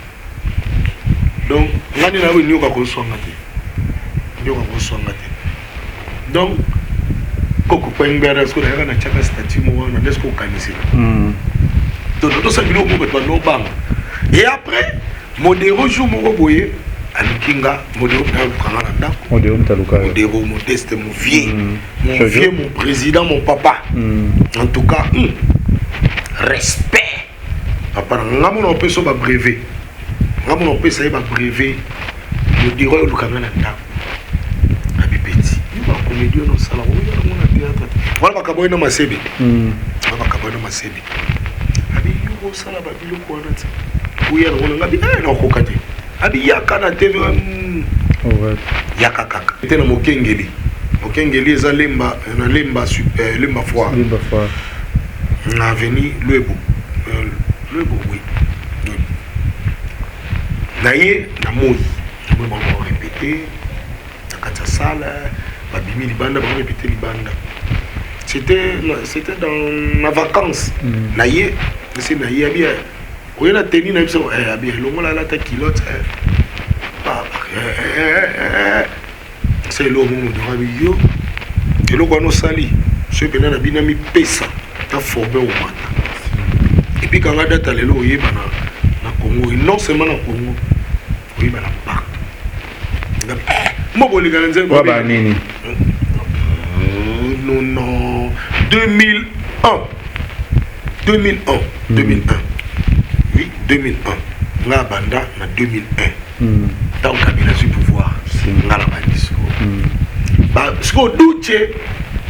Speaker 2: Donc nga nde nayebi nioka koswanga te. Nioka koswanga te. Donc koko Kpengbere siko nayaka na tiaka statut moko wana nde siko okanisela. Donc tosala biloko moko bato banobanga. Et après Modero jour moko boye aluki nga. Modero mpe aluka nga na ndako.
Speaker 3: Modero moto aluka yo.
Speaker 2: Modero Modeste, mon vieux, mon vieux, mon président, mon papa. En tout cas, respect. Papa na nga mona opesa ba brevet. Nga mona opesa ye ba brevet. Modero aluka nga na ndako. Abi petit, yo ba comédie ono sala, oyo yango na théâtre. Wana bakaboyi na masebe. Wana bakaboyi na masebe. Abi yo osala ba biloko wana ti. Oya nango na nga bi eh nakoka te. Abi yaka na TV yaka kaka. Te na Mokengeli. Mokengeli eza Lemba na Lemba Lemba foire.
Speaker 3: Lemba foire.
Speaker 2: Na avenue Luebo. Luebo oui. Luebo. Na ye na moi. Na moi bango répéter na kati ya salle babimi libanda bango répéter libanda. C'était dans ma vacance. Na ye ese na ye abi oye na tenue na biso abi longola alata culotte c'est eloko moko moto abi yo eloko wana osali soki mpena na bino mipesa ta forme omata et puis kanga data lelo oyeba na Congo, et non seulement na Congo, oyeba na partout. Mo bolinga na nzembo
Speaker 3: ba nini?
Speaker 2: Non, non, 2001. 2001, 2001. Oui, 2001. Nga banda na 2001. Tant Kabila azwi pouvoir, nga na bandi sikoyo. Ba sikoyo Duce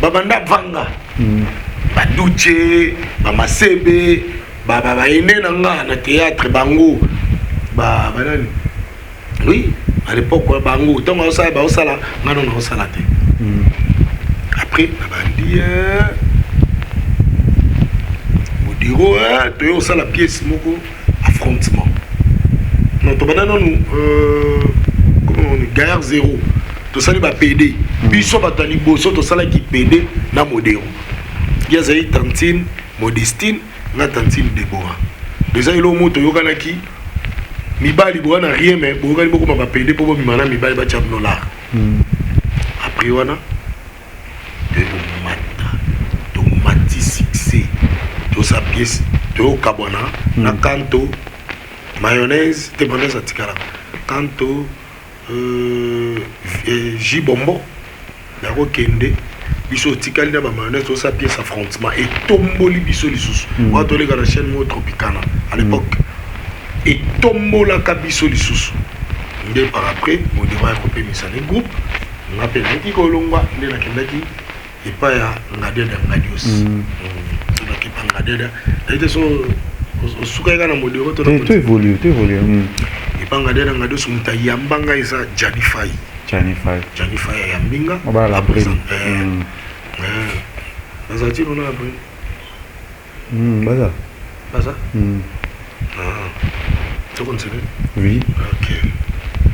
Speaker 2: babanda vanga. Ba Duce, ba Masebe, ba ba ba ene na nga na théâtre bango ba banani. Oui, à l'époque bango tango osala ba osala nga non osala te. Après na bandi Modero toyo osala pièce moko affrontement. Non, tobanda nanu comment on dit, Gaillard zéro. Tosali ba PD. Biso bato ya liboso tosalaki PD na Modero. Ye azali tantine Modestine na tantine Deborah. Déjà eloko moko toyokanaki mibali boya na rien mais boyokani bokoma ba PD mpo bobima na mibali batia bino lar. Après wana toyomata tomati succès tosa pièce toyokabwana na kanto mayonnaise te mayonnaise atikalaka kanto jibombo nakokende biso otikali na ba mayonnaise tosa pièce affrontement etomboli biso lisusu wana toleka na chaîne moko Tropicana à l'époque etombolaka biso lisusu nde par après Modero akopemisa ne groupe nga mpe nayaki kolongwa nde nakendaki epai ya Ngadiada Ngadios. Naki epa Ngadiada naye te so osukaki kaka na Modero to
Speaker 3: to évolue, to évolue.
Speaker 2: Epa Ngadiada Ngadios moto ayamba ngai eza Jani Fai.
Speaker 3: Jani Fai.
Speaker 2: Jani Fai ayambi nga.
Speaker 3: Obala la brune.
Speaker 2: Baza ti nona la brune.
Speaker 3: Baza.
Speaker 2: Baza? Ah. Tu continue?
Speaker 3: Oui.
Speaker 2: Ok.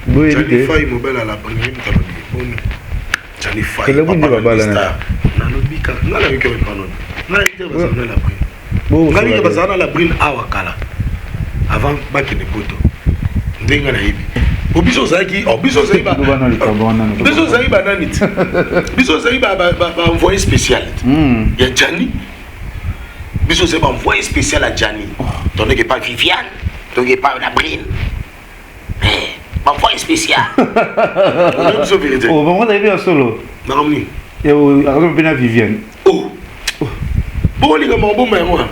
Speaker 3: Boye
Speaker 2: Jani Fai mobile à la brune moto alobi boni. Jani Fai.
Speaker 3: Eloko nde babala na.
Speaker 2: Nalobi kaka nga nayoki oyo pano. Nga nayoki te bazala na la brune. Nga nayoki bazala na la brune awa kala. Avant bakende poto. Ndenge nga nayebi. Po biso ozalaki, oh biso ozali ba biso ozali ba nani ti. Biso ozali ba ba ba envoyé spécial. Ya Gianni. Biso ozali ba envoyé spécial à Gianni. Tandis que pas Viviane, tandis que pas la brune. Mais envoyé spécial. Oyebi biso vérité.
Speaker 3: Oh, bango ozali ya solo.
Speaker 2: Makambo nini?
Speaker 3: Akomi mpe na Viviane.
Speaker 2: Oh. Bolinga maboma yango wana.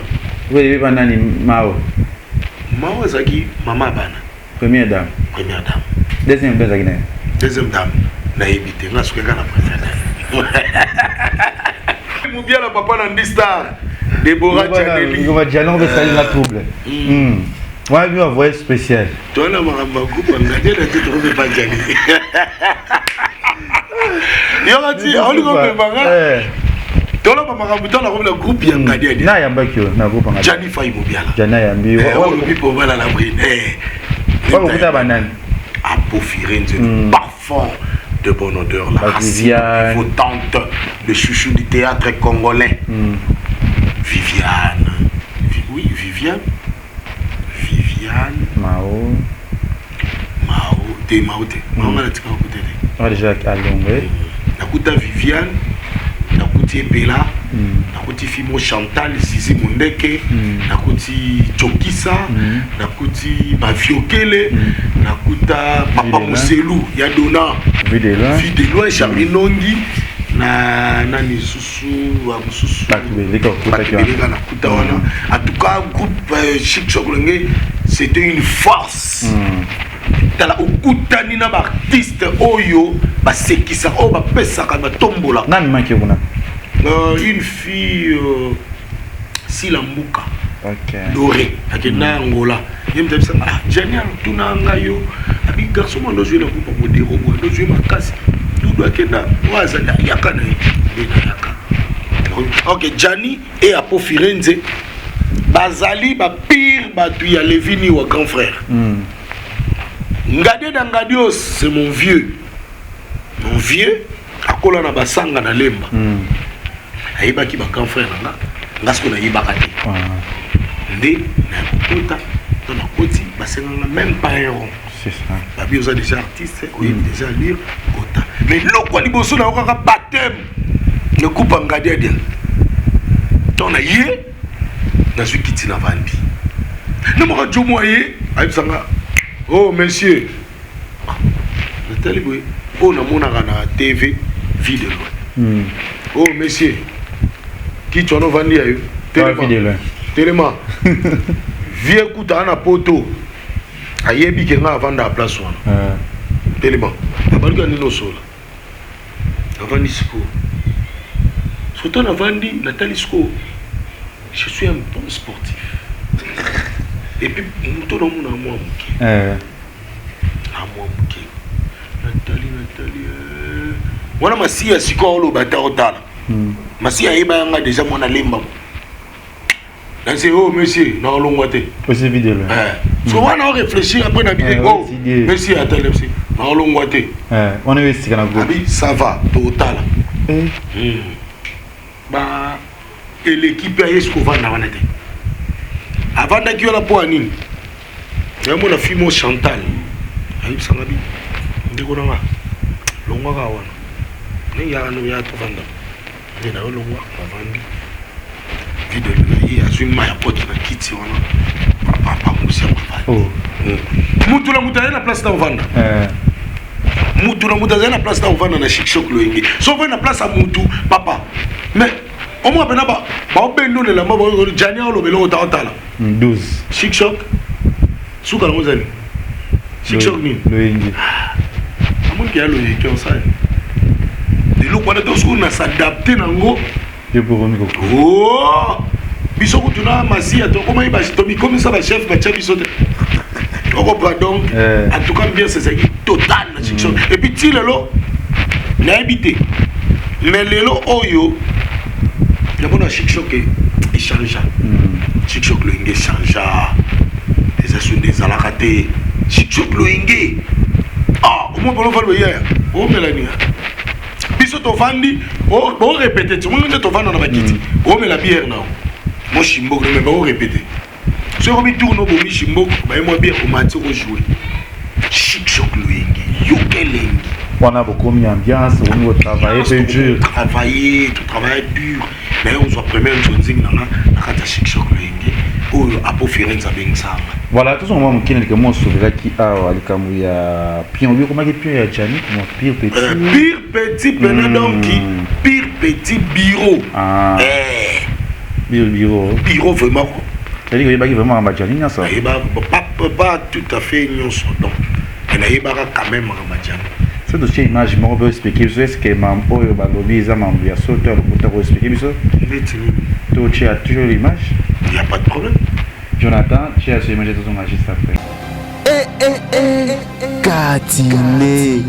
Speaker 3: Oyebi ba nani Mao?
Speaker 2: Mao azalaki mama ya bana.
Speaker 3: Première dame.
Speaker 2: Première dame.
Speaker 3: Deuxième dame azalaki nani?
Speaker 2: Deuxième dame nayebi te nga soki kaka na première dame. Mobiala papa na Ndi Star. Deborah Janeli.
Speaker 3: Deborah Janeli on veut la trouble. Moi, je envoyé spécial.
Speaker 2: Toi, là, ma groupe, on a dit que tu ne pas Janeli. Yo, ti, on lui comprend pas. Toloba makambo ntango nakomi na groupe ya Ngadiadia.
Speaker 3: Nayambaki yo na groupe ya Ngadiadia.
Speaker 2: Gianni Fayi Mobiala.
Speaker 3: Gianni ayambi yo.
Speaker 2: Eh, olobi mpo obala la brine. Eh.
Speaker 3: Bakokuta banani?
Speaker 2: Apo Firenze, parfum de bonne odeur, la racine votante, le chouchou du théâtre congolais. Viviane. Oui, Viviane. Viviane.
Speaker 3: Mao.
Speaker 2: Mao, te Mao te. Mao nga natika kokuta te.
Speaker 3: Ah, déjà alongwe.
Speaker 2: Nakuta Viviane, nakuti Epela, nakuti Fimo Chantal, Zizi Mundeke, nakuti Chokisa, nakuti Baviokele, nakuta Papa Muselu, ya Dona.
Speaker 3: Vue de loin.
Speaker 2: Vue de loin, Charlie Nongi, na nani lisusu ba mosusu
Speaker 3: Bato beleka okutaki
Speaker 2: bato beleka nakuta wana. En tout cas, groupe Chic Choc Loyenge, c'était une force. Tala, okutani na baartiste oyo basekisaka, oyo bapesaka, batombolaka.
Speaker 3: Nani maki kuna?
Speaker 2: Une fille, Sila Mbuka.
Speaker 3: Ok.
Speaker 2: Doré akenda Angola. Ye moto ayebisanga: "Ah, Gianni, tuna ngai yo abi garçon mo andozwi na groupe ya Modero boye, andozwi makasi Dudu akenda oyo azali ayaka na ye nde nayaka." Ok, Gianni e Apo Firenze bazali bapire bato ya Levini wa grand frère. Ngadie na Ngadios, c'est mon vieux, mon vieux akola na basanga na Lemba. Ayebaki ba grand frère na nga. Nga sikoyo nayebaka te. Nde nayakokota to nakoti, basenganga même pas un rond.
Speaker 3: C'est ça.
Speaker 2: Babi oza déjà artiste, oyebi déjà lire, kota. Mais eloko ya liboso nayokaka baptême nekupa Ngadiadia. Ntango na ye nazwi kiti, navandi na moko jomo, aye ayebisanga: "Oh monsieur." Natali boye, oyo namonaka na TV, Vue de loin. "Oh monsieur, kiti wana ovandi ya yo."
Speaker 3: Vue de loin.
Speaker 2: Telema. Vie kuta na poto, ayebi ke nga avanda ya place wana. Telema. Abaluki, nini osola? Avandi sikoyo, surtout navandi, natali sikoyo, je suis un bon sportif et puis moto namona mwa moke, na mwa moke. Natali, natali wana Masiya sikoyo oloba ta otala Masiya ayeba yanga déjà mwana Lemba. Nase: "Oh monsieur, naolongwa te."
Speaker 3: Aussi Vue de loin.
Speaker 2: So wana oréfléchir après na bide: "Oh monsieur, atali monsieur, naolongwa te."
Speaker 3: Wana oyo esika na groupe.
Speaker 2: Abi: "Ça va, totala." Ba eleki mpe aye siko ovanda wana te. Avandaki wana mpo ya nini? Nayomona fille mo Chantal ayebisanga bi: "Ndeko nanga, longwaka wana, ndenge yaka ndo ya tovanda." Nde nayo longwa, navandi. Vue de na ye azwi mai ya koti na kiti wana, apangusi yango, avandi. Mutu na mutu azali na place na ovanda. Mutu na mutu azali na place na ovanda na Chic Choc Loyenge. So ovandi na place ya mutu, papa, mais omona mpena baobenda elamba. Jani aolobela oyo taotala.
Speaker 3: 12.
Speaker 2: Chic Choc suka nango ezali Chic Choc nini?
Speaker 3: Loyenge.
Speaker 2: Amoniki ya Loyenge, osala eloko wana to soki na s'adapte nango.
Speaker 3: Yo mpo okomi koko.
Speaker 2: Oh! Biso kutu na Masiya tokomaki, tomikomisa bachef, batia biso te okopa. Donc en tout cas ambiance ezalaki total na Chic Choc. Et puis ti lelo nayebi te, mais lelo oyo namona Chic Choc echangea. Chic Choc Loyenge echangea, eza so nde ezalaka te. Chic Choc Loyenge, ah, omoi mpona ofandi boyaya omela nini? Biso tovandi, borépéter ti omoni nde tovanda na bakiti, omela bière nao mo shimboko, me baorépéter. Soki okomi tourne, obomi shimboko, baye mwa bière, omati, okojouer. Chic Choc Loyenge, yoka elengi.
Speaker 3: Wana bokomi ambiance, okomi kotravailler mpe dur.
Speaker 2: Travailler, totravaille dur. Naye ozwa première nzonzingi nanga na kati ya Chic Choc Loyenge oyo Apo Firenze abengisanga.
Speaker 3: Voilà, tozonga mwa moke na likambo osovelaki awa, likambo ya pion. Obi okomaki pion ya Jani, mo pire petit.
Speaker 2: Pire petit pena. Donc pire petit bureau.
Speaker 3: Ah.
Speaker 2: Eh,
Speaker 3: pire bureau.
Speaker 2: Bureau vraiment.
Speaker 3: C'est-à-dire oyebaki vraiment makambo ya Jani nyonso?
Speaker 2: Nayeba pas tout à fait nyonso, donc mais nayebaka quand même makambo ya Jani.
Speaker 3: So totie image moko mpe oexpliquer biso, est-ce mambo oyo balobi eza mambo ya so to ya lokuta? Koexpliquer biso.
Speaker 2: Ndeti nini?
Speaker 3: Totia toujours l'image.
Speaker 2: Y a pas de problème.
Speaker 3: Jonathan, tia so image, tozonga juste après.
Speaker 1: Eh, eh, eh, Katine.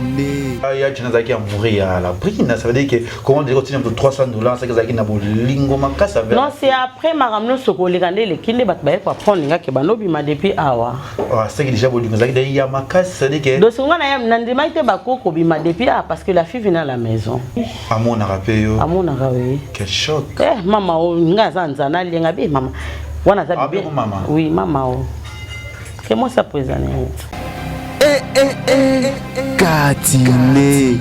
Speaker 4: Ya Djina azalaki amoureux ya la brine, ça veut dire que comment dire, otina moto 300 $, saki azalaki na bolingo makasi avec.
Speaker 5: Non, c'est après makambo nyonso koleka nde eleki nde bato baye koapprendre ngake bandobima depuis awa.
Speaker 4: Ah, saki déjà bolingo ezalaki da ya makasi, ça veut dire que
Speaker 5: Donc nga na nandimaki te bako kobima depuis awa, parce que la fille venait à la maison.
Speaker 4: Amonaka mpe yo?
Speaker 5: Amonaka, oui.
Speaker 4: Quel choc!
Speaker 5: Eh, mama o nga aza nzana alienga be mama wana aza
Speaker 4: Ah,
Speaker 5: bébé.
Speaker 4: bongo mama?
Speaker 5: Oui, mama o ke mwasi apresane.
Speaker 1: Katine.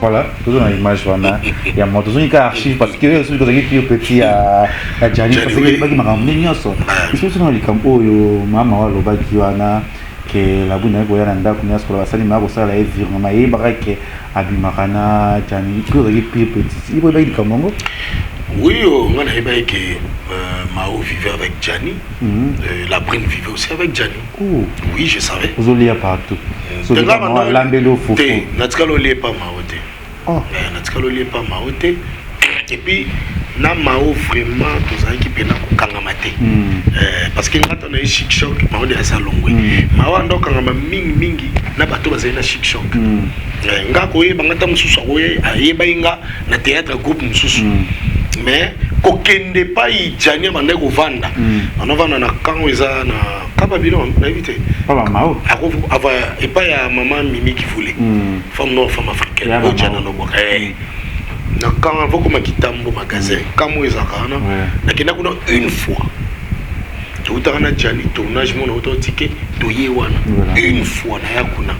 Speaker 3: Voilà, toujours dans l'image wana ya moto tozongi kaka archive, parce que soki kozalaki pire petit ya Jani, parce que eyebaki makambo nde nyonso. Biso biso na likambo oyo mama oyo alobaki wana ke la brune aye koya na ndako nyonso kola basali maa kosala ye virement, ayebaka ke abimaka na Jani. Soki ozalaki pire petit, ye oyebaki likambo yango?
Speaker 2: Oui, oh, nga nayebaki ke Mao vivait avec Gianni. La Brune vivait aussi avec Gianni.
Speaker 3: Oh.
Speaker 2: Oui, je savais.
Speaker 3: Ozolia partout, soki alambeli yo fufu?
Speaker 2: Te, natikala olie epa Mao te.
Speaker 3: Oh.
Speaker 2: Natikala olie epa Mao te. Et puis na Mao vraiment tozalaki mpena kokangama te. Parce que nga ntango naye Chic Choc, Mao de aza longwe. Mao anda okangama mingimingi na bato bazali na Chic Choc. Nga koyeba nga, ntango mosusu akoye ayebai nga na théâtre, groupe mosusu, mais kokende epai Jani abandaki kovanda, anovanda na kango eza na ka Babylone, nayebi te.
Speaker 3: Pa bamao?
Speaker 2: Epai ya mama Mimi Kivule, femme noire, femme africaine.
Speaker 3: Ya
Speaker 2: oyo
Speaker 3: mama.
Speaker 2: Jani anobwaka na kan avokoma kitambo magasin kamo ezalaka wana. Nakenda kuna une fois, toutaka na Jani tournage mo nauta otike, toye wana. Une fois naya kuna.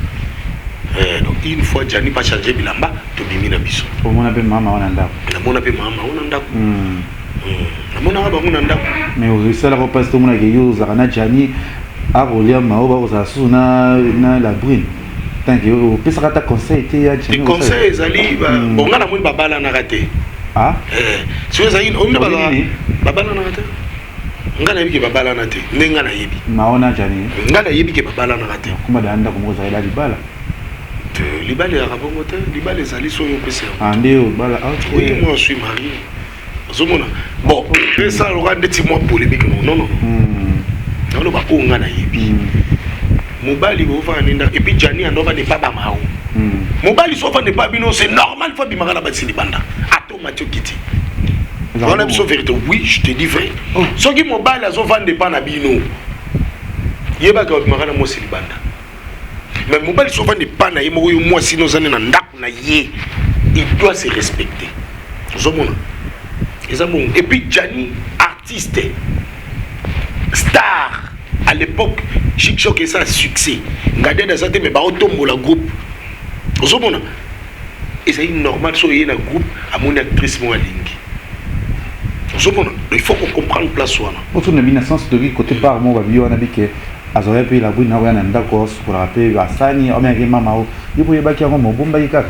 Speaker 2: Donc une fois Jani bachange bilamba, tobimi na biso.
Speaker 3: Omona mpe mama wana ndako?
Speaker 2: Namona mpe mama wana ndako. Namonaka bango na ndako.
Speaker 3: Mais esalaka mpasi tomonaka yo ozalaka na Jani, akolia mao, bakozala susu na la brune, tant que opesaka ata conseil te ya
Speaker 2: Jani? Conseil ezali bon, nga namoni babalanaka te.
Speaker 3: Ah.
Speaker 2: Soki ezali babalanaka te, nga nayebi ke babalana te, nde nga nayebi.
Speaker 3: Mao na Jani?
Speaker 2: Nga nayebi ke babalanaka te.
Speaker 3: Kuma da ndako moko ozalaki libala?
Speaker 2: Libala ezalaka bongo te. Libala ezali soki opesa
Speaker 3: yango. Nde obala?
Speaker 2: Oui, moi je suis marié. Ozomona, bon, esala loka ndeti mwa polémique. Non, non, non, naloba oyo nga nayebi. Mobali bovanda nde ndako, et puis Jani ando ovanda epa bamao. Mobali so ovanda epa bino, c'est normal, faut abimaka na basi libanda, ata omati okiti wana. Biso vérité, oui, je te dis vrai. Soki mobali azovanda epa na bino, yebaka babimaka na mwasi libanda. Mais mobali so ovanda epa na ye moko, yo mwasi no ozali na ndako na ye, il doit se respecter. Ozomona, eza bongo. Et puis Jani artiste star à l'époque, Chic Choc eza succès, Ngadede aza te, mais baotombola groupe. Ozomona, ezali normal so oye na groupe, amoni actrice moko alingi. Ozomona, il faut comprendre place wana.
Speaker 3: Otuna bina sens toki côté part moko babi wana bike azwaka mpe la brune akoya na ndako, asukolaka mpe basani, omeaki mama o yo mpo oyebaki yango, mobombaki kaka?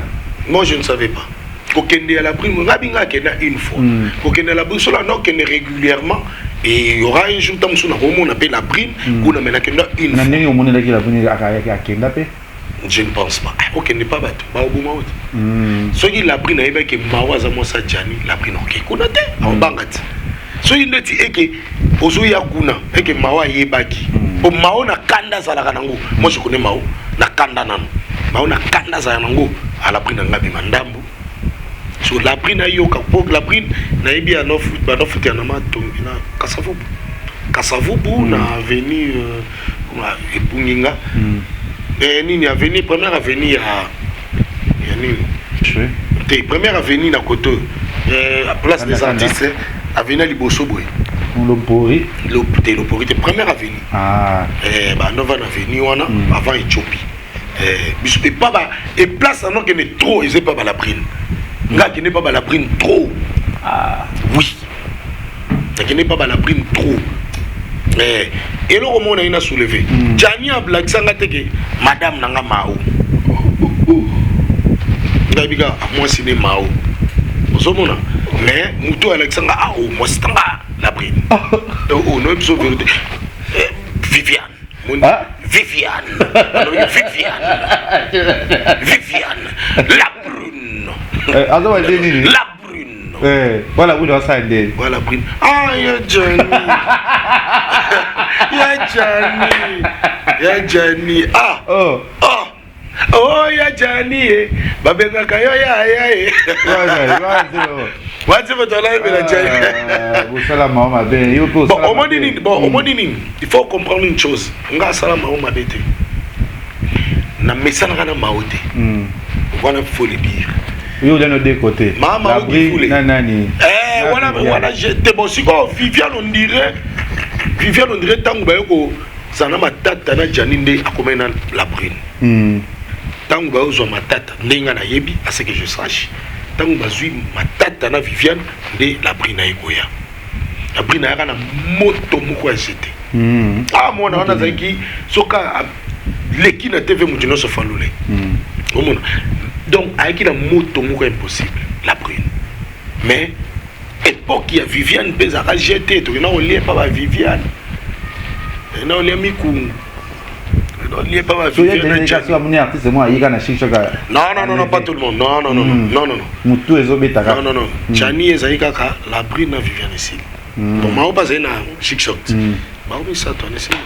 Speaker 2: Moi je ne savais pas. Kokende ya la brune, nga binga akenda une fois. Kokende ya la brune, sola na okende régulièrement et il y aura un jour ntango mosusu nakomona mpe la brune kuna, mais nakenda une
Speaker 3: Na ndenge omonelaki la brune akenda mpe?
Speaker 2: Je ne pense pas. Okende pa bato baoboma oti. Soki la brune ayebaki mawa aza mwasi ajani, la brune oke kuna te, aobanga ti. Soki ndeti eke ozoya kuna, eke mawa ayebaki po mao na kanda azalaka nango. Moi je connais Mao na kanda nano, Mao na kanda azalaka nango. Alabri na nga bima ndambo so la brune ayoka po la brune nayebi banofuti ya na matongi na Kasavubu, Kasavubu na avenue ebungi nga nini, avenue, première avenue ya nini te, première avenue na koto place des artistes, avenue ya liboso boye.
Speaker 3: Lopori?
Speaker 2: Te, Lopori te, première avenue.
Speaker 3: Ah.
Speaker 2: Bandova na avenue wana avant Éthiopie. Biso epa ba e place ano kende trop, eza epa balabrine. Nga akende epa balabrine trop.
Speaker 3: Ah.
Speaker 2: Oui, nakende epa balabrine trop. Eloko moko naye na soulever, Jani ablakisanga te ke madame nanga Mao, ngayebi kaka mwasi ne Mao. Ozomona, mais motu alakisanga ah, o mwasi tanga la brine o noyebi biso vérité. Viviane.
Speaker 3: Ah?
Speaker 2: Viviane. Viviane, Viviane la brune.
Speaker 3: Aza nde nini?
Speaker 2: La brune.
Speaker 3: Voilà, brune asala nde?
Speaker 2: Voilà, brune. Ah, ya Jani, ya Jani, ya Jani, ah.
Speaker 3: Oh.
Speaker 2: Ah. Oh ya Jani ye babengaka yo ya ya ye. Wati moto alayebela Jani.
Speaker 3: Bosala mao mabe yo mpe.
Speaker 2: Bon, omoni nini? Bon, omoni nini? Il faut comprendre une chose. Nga asala mao mabe te. Na mesanaka na mao te. Wana faut le dire.
Speaker 3: Yo olia no deux côtés.
Speaker 2: Mama
Speaker 3: Ogifule. Na nani?
Speaker 2: Eh, wana wana te bon sikoyo Viviane on dirait Viviane on dirait ntango baye ko zala matata na Gianni nde akomaki na la brune. Ntango bayozwa matata ndenge nga nayebi, à ce que je sache, ntango bazwi matata na Viviane nde la brune aye koya. La brune ayaka na moto moko ya jete. Ah mwana wana azalaki soka leki na TV moto nyonso falule. Omona. Donc ayaki na moto moko impossible la brune. Mais époque ya Viviane mpe ezalaka jete, tokenda kolia epa ba Viviane. Tokenda kolia mikungu. Tokenda kolia epa ba Viviane.
Speaker 3: So amoni artiste mo ayika na chic choc.
Speaker 2: Non non non non, pas tout le monde. Non non non non non non.
Speaker 3: Mutu ezobetaka.
Speaker 2: Non non non. Gianni ezali kaka la brune na Viviane esili. Bon, mao bazali na chic choc. Bao misato wana esili.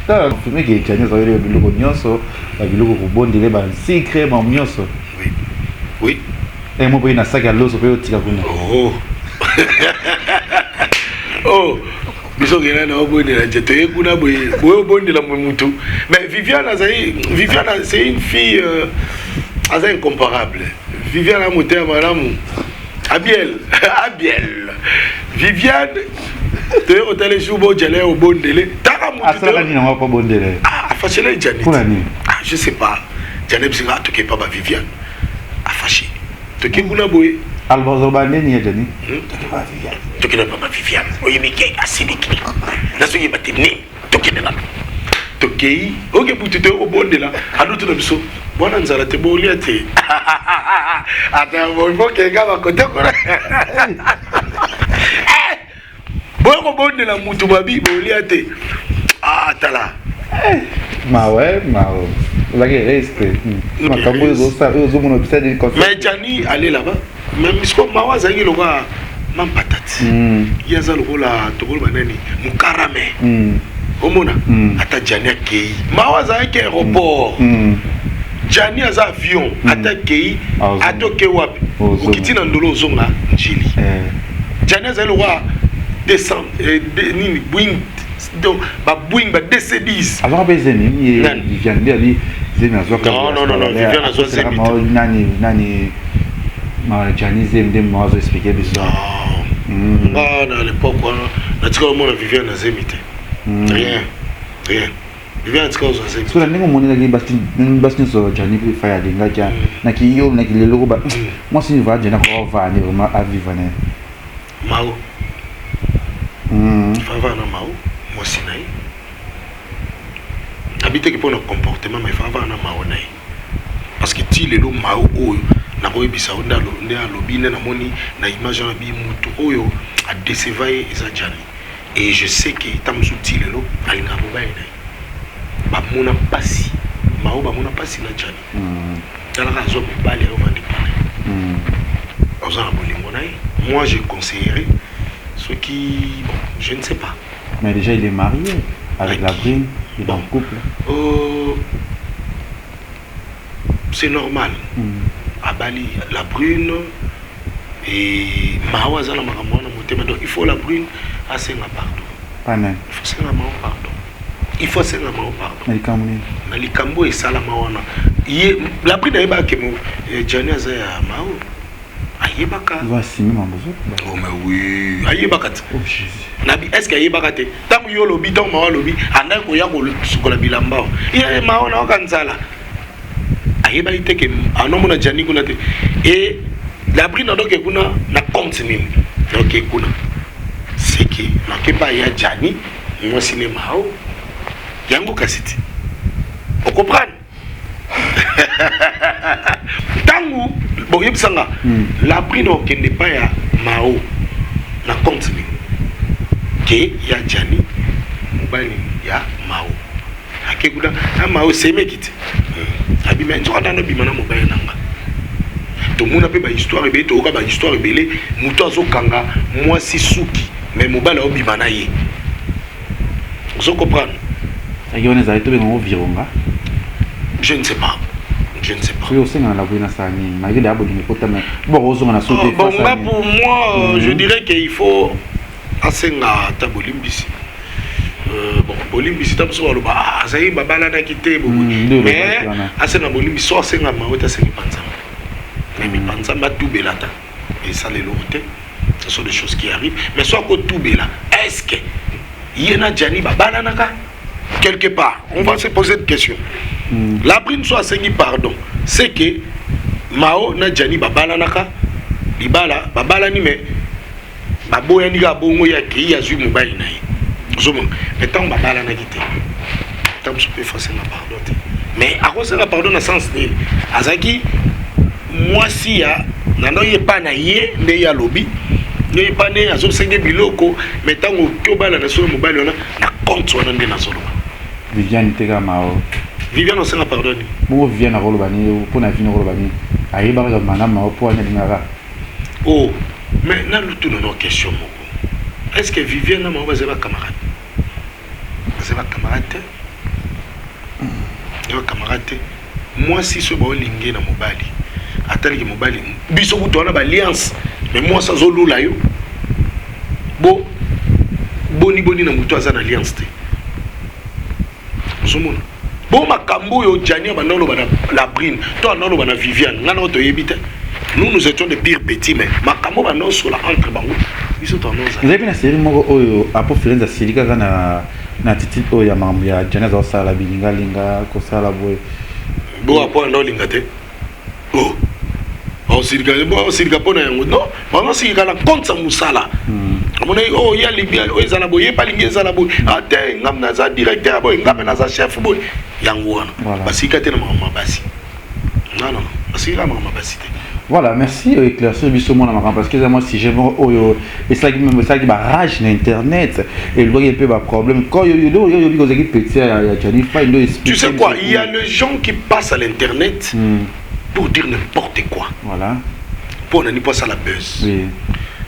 Speaker 3: Tala filme ke Gianni azali biloko nyonso, ba biloko kobondele ba secret ma nyonso.
Speaker 2: Oui. Oui.
Speaker 3: Eh mo pe na sac ya loso pe otika kuna.
Speaker 2: Oh. Oh. Biso kena na obondela je toye kuna boye boye obondela mutu. Mais Viviane azali Viviane c'est une fille aza incomparable. Viviane amotema malamu. Abiel, Abiel. Viviane toye kotala jour bojala ya obondele. Taka mutu.
Speaker 3: Asalaka nini yango po bondele?
Speaker 2: Ah, afashela Janet.
Speaker 3: Pona nini?
Speaker 2: Ah, je sais pas. Janet bisinga toke pa ba Viviane. Afashi. Toke kuna boye.
Speaker 3: Albazoba nini ya Jani?
Speaker 2: Tokende pa ba Viviane. Oyebi ke asiliki. Nazoyeba te nini. Tokende nano. Tokei. Oke butu toye kobondela. Alutu na biso. Bwana nzala te bolia te. Ata bokenga bakote kuna. Boye kobondela mutu babi bolia te. Ah tala.
Speaker 3: Mawe, mawe. Ozalaki reste. Makambo oyo ozosala oyo ozomona opesa nini conseil.
Speaker 2: Mais Gianni allait là-bas. Mais misko mawa azalaki lokola mampatati. Ye aza lokola tokoloba nani mokarame. Omona ata Gianni akei. Mawa azalaki aéroport. Gianni aza avion ata akei ata okei wapi. Okiti na ndolo ozonga Njili. Gianni azali lokola 200 nini Boeing. Donc ba Boeing ba DC-10.
Speaker 3: Azwaka mpe zemi ye Viviane nde abi zemi azwaka.
Speaker 2: Non non non Viviane azwa zemi.
Speaker 3: Nani nani ma Gianni zemi nde ma azo expliquer biso.
Speaker 2: Nga na l'époque wana natika komona Viviane na zemi te. Rien rien. Viviane atika kozwa zemi.
Speaker 3: Soki ndenge omonelaki basi nyonso Gianni mpe fai alingaki naki yo naki lelo ko ba mwasi va Gianni akovanda vraiment a vivre na ye.
Speaker 2: Mao. Fava na Mao, mwasi na ye. Abitaki mpo na comportement mais Fava na Mao na ye. Parce que ti lelo Mao oyo nakoyebisa yo nde alobi nde namoni na image wana bi mutu oyo a déceva ye eza Gianni. Et je sais que ntango mosusu ti lelo alingaka mobali na ye. Bamona mpasi, Mao bamona mpasi na Gianni. Talaka azwa mobali ayo vandi pale. Oza na bolingo na ye. Moi je conseillerais ce qui bon, je ne sais pas.
Speaker 3: Mais déjà il est marié avec la brune, il est en couple.
Speaker 2: C'est normal. Abali la brune et Mao azala makambo wana motema donc il faut la brune asenga pardon.
Speaker 3: Pas même.
Speaker 2: Il faut senga Mao pardon. Il faut senga Mao pardon.
Speaker 3: Na likambo nini?
Speaker 2: Na likambo esalama wana. Ye la brune ayebaka ke mo Gianni aza ya Mao. Ayebaka. Oh mais oui, ayebaka te.
Speaker 3: Oh Jésus.
Speaker 2: Nabi est-ce que ayebaka te? Tango yo lobi, tango Mao lobi, andaki koya kosukola bilamba. Ye Mao na oka nzala. Ayebaki te ke anomona Gianni kuna te. Et la brune adoke kuna na compte nini? Donc kuna. C'est que nakepa ya Gianni, mwasi ne Mao. Yango kasi te. Okomprendre? Tangu boyebisanga la brune okende pa ya Mao na compte nini? Ke ya Gianni mobali ya Mao. Ake kuna na Mao semeki te. Abima nzoka nano bima na mobali nanga. Tomona pe ba histoire ebele, toyoka ba histoire ebele, moto azokanga mwasi suki mais mobali aobima na ye. Ozo comprendre?
Speaker 3: Aki wana ezali tobenga ngo vironga.
Speaker 2: Je ne sais pas, je ne sais pas.
Speaker 3: Soki osengana na boye, nasala nini malgré deya bolingo ekotama bo kozonga na so te?
Speaker 2: Bon, nga, pour moi, je dirais que il faut asenga ata bolimbisi. Bon, bolimbisi ta mosusu baloba: "Ah, azali babalanaki te." Mais asenga bolimbisi, so asenga mawe te, asengi pa Nzambe, mais pa Nzambe atubela ata esala eloko te. Ce sont des choses qui arrivent, mais so akotubela, est ce que ye na Jani babalanaka? Quelque part, on va se poser une question. La Brine, so asengi pardon, c'est que Mao na Jani babalanaka, libala babalani, mais baboyani kaka bongo, ye akei, azwi mobali na ye, ozomona. Mais ntango babalanaki te, ntango mosusu mpe asenga pardon te. Mais akosenga pardon na sens nini? Azalaki mwasi ya nando, ye epa na ye nde ye alobi, nde epa nde azosenge biloko. Mais ntango oki obalana soki mobali wana na compte wana nde nazoloba.
Speaker 3: Viviane teka Mao.
Speaker 2: Viviane osenga pardon nini?
Speaker 3: Bongo Viviane akoloba nini mpona vino? Akoloba nini? Ayebaka mana Mao mpo wana alingaka.
Speaker 2: Oh, mais nalutuna no question moko: est ce que Viviane na Mao bazali bacamarade? Bazali bacamarade te, bazali bacamarade te. Mwasi soki baolinge na mobali, ataliki mobali, biso kutu wana baalliance, mais mwasi azolula yo bo boni boni na motu aza na alliance te. Ozomona bo makambo oyo Jani abanda oloba na Labrine to anda oloba na Viviane, ngai nao toyebi te. Nous, nous étions des pires petits, mais makambo banda osola entre bango, biso toanozala.
Speaker 3: Ezali mpe na série moko oyo Apo Firenze asili kaka na attitude oyo ya makambo ya Jani, aza kosala bilingalinga, kosala boye.
Speaker 2: Bo Apo anda olinga te, oh, osilika bo osilika mpo na yango. Non, bango osilika na compte ya mosala. Amonaki oyo ye alingi oyo ezala boye, ye mpe alingi ezala boye. A te, ngam naza directeur boye, ngam mpe naza chef boye, yango wana basilika te na makambo ya basi. Non, non, non, basilika makambo ya basi te.
Speaker 3: Voilà, merci éclaircir biso mwana makambo, parce que eza mwa sujet moko oyo esalaki même, esalaki barage na internet, elobaki mpe baproblème quand yo yobi kozalaki petit ya Jani Fai ndo.
Speaker 2: Tu sais quoi, il y a les gens qui passent à l'internet pour dire n'importe quoi. Mpo nani? Mpo asala buzz.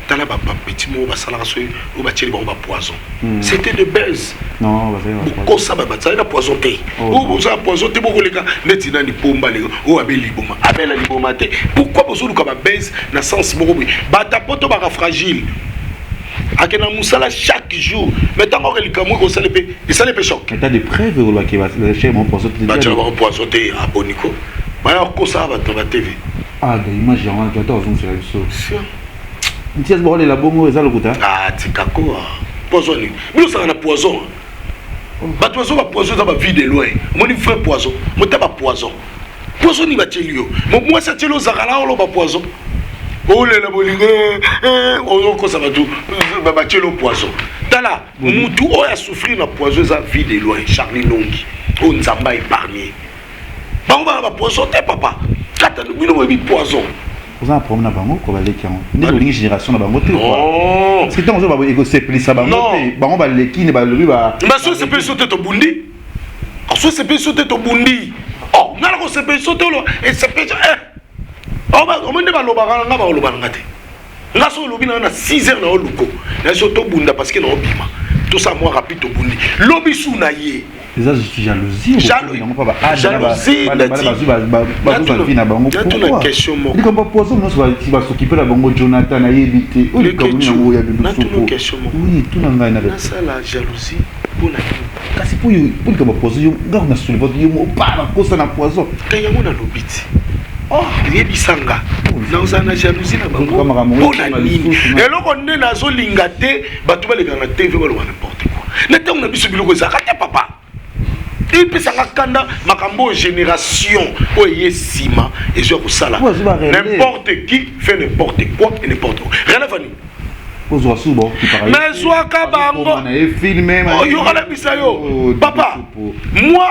Speaker 2: Tala bapetits moko basalaka soki oyo batieli bango bapoison, c'était de buzz.
Speaker 3: Non, bazali
Speaker 2: bokosa, bazali na poison te. Oyo bozala poison te, bokoleka neti nani, pomba leka oyo abe liboma, abela liboma te. Pourquoi bozoluka babuzz na sens moko boye? Bato poto baka fragile, akenda mosala chaque jour, mais ntango aka likambo ekosala mpe, esali mpe choc.
Speaker 3: État de preuve olobaki batiela bango poison te.
Speaker 2: Batiela bango poison te, aboniko baya kosala bato na batv.
Speaker 3: Ah, da image yango wana ata ozongisela biso nti azi bakolela bongo, eza lokuta.
Speaker 2: Ah, tikako poison nini? Bino osaka na poison, bato bazo bapoison, eza bavie de loin. Omoni vrai poison mota, bapoison, poison nini batieli yo? Mwasi atieli, ozalaka na oloba poison, olela bolingo, ozokosa bato, batieli yo poison. Tala mutu oyo asouffrir na poison, eza vie de loin, Charlie Nongi oyo Nzambe aépargne bango, bana bapoison te. Papa kata bino boyebi poison.
Speaker 3: Oza na problème na bango ko baleki yango ndenge olingi génération na bango te?
Speaker 2: Non.
Speaker 3: Parce que ntango ozo ekosepelisa bango te, bango baleki ne balobi ba
Speaker 2: Mais so esepeli so te, tobundi. So esepeli so te, tobundi. Oh, nga na kosepeli so te, olo esepeli omo nde balobaka na nga, bakoloba na nga te. Nga so olobi na nga na 6 heures na oluko na so tobunda, parce que na obima, tosala mwa rapide, tobundi lobi su na ye.
Speaker 3: Eza jalousie yango mpa
Speaker 2: Jalousie.
Speaker 3: Bazozwa vie na bango.
Speaker 2: Natuna question moko.
Speaker 3: Likambo poison nyonso basokipe na bango, Jonathan nayebi te oyo likambo yango ya
Speaker 2: Natuna question moko.
Speaker 3: Oui, tuna ngai na
Speaker 2: Nasala jalousie mpo na nini?
Speaker 3: Kasi mpo likambo poison, yo ngako na soulever yo opa nakosa na poison.
Speaker 2: Te, yango nalobi ti yebisanga nazala na jalousie na bango mpo na nini? Eloko nde nazolinga te, bato balekaka na TV, baloba n'importe quoi. Na ntango na biso biloko ezalaka te, papa. Epesanga kanda makambo oyo génération oyo eye nsima ezwa kosala. N'importe qui fait n'importe quoi et n'importe quoi. Relève nini?
Speaker 3: Ozwa su
Speaker 2: Mais zwaka bango oyokala bisa yo, papa. Moi,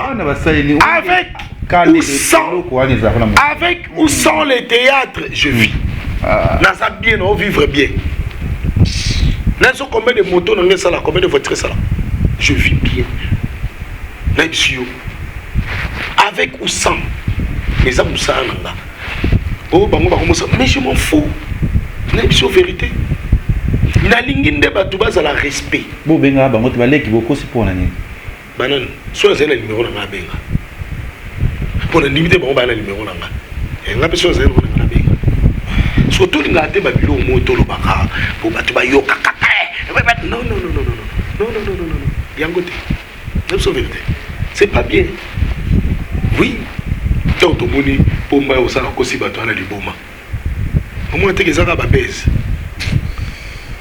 Speaker 2: avec ou sans le théâtre, je vis. Naza bien, nao vivre bien. Nazo combien de moto nanga esala, combien de voiture esala, je vis bien. Nayebisi yo, avec ou sans, eza mosala na nga oyo bango bakomosa, mais je m'en fous. Nayebisi yo vérité, nalingi nde bato bazala respect.
Speaker 3: Bobengaka bango te, baleki bokosi mpo na nini?
Speaker 2: Banani? So azali na nimero na nga, abenga. Mpo na ndimi te bango baya na numero na nga. Eh, nga mpe soki azali nango na nga nabenga. Soki tolingaka te babiloko moko tolobaka mpo bato bayoka kaka eh, non non non non non non non non non non yango te. Na biso vérité. C'est pas bien. Oui. Ntango tomoni pomba ya kosala kosi bato wana liboma. Omona te eza kaka babese.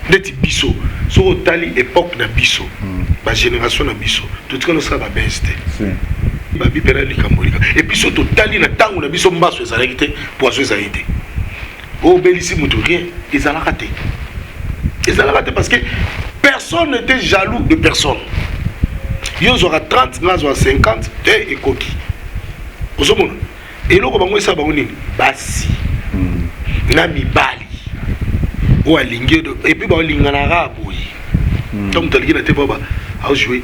Speaker 2: Ndeti biso soki otali époque na biso ba génération na biso totikali osala babese te. Babi mpena likambo lika. Et puis soki totali na ntango na biso mbaso ezalaki te, poison ezalaki te. Oyo obelisi moto rien ezalaka te. Ezalaka te parce que personne n'était jaloux de personne. Yo ozwaka 30, nga azwaka 50, te ekoki. Ozomona? Eloko bango esala bango nini? Basi na mibali oyo alingi yo et puis baolinganaka boye. Ntango moto alingi na te ba aojouer,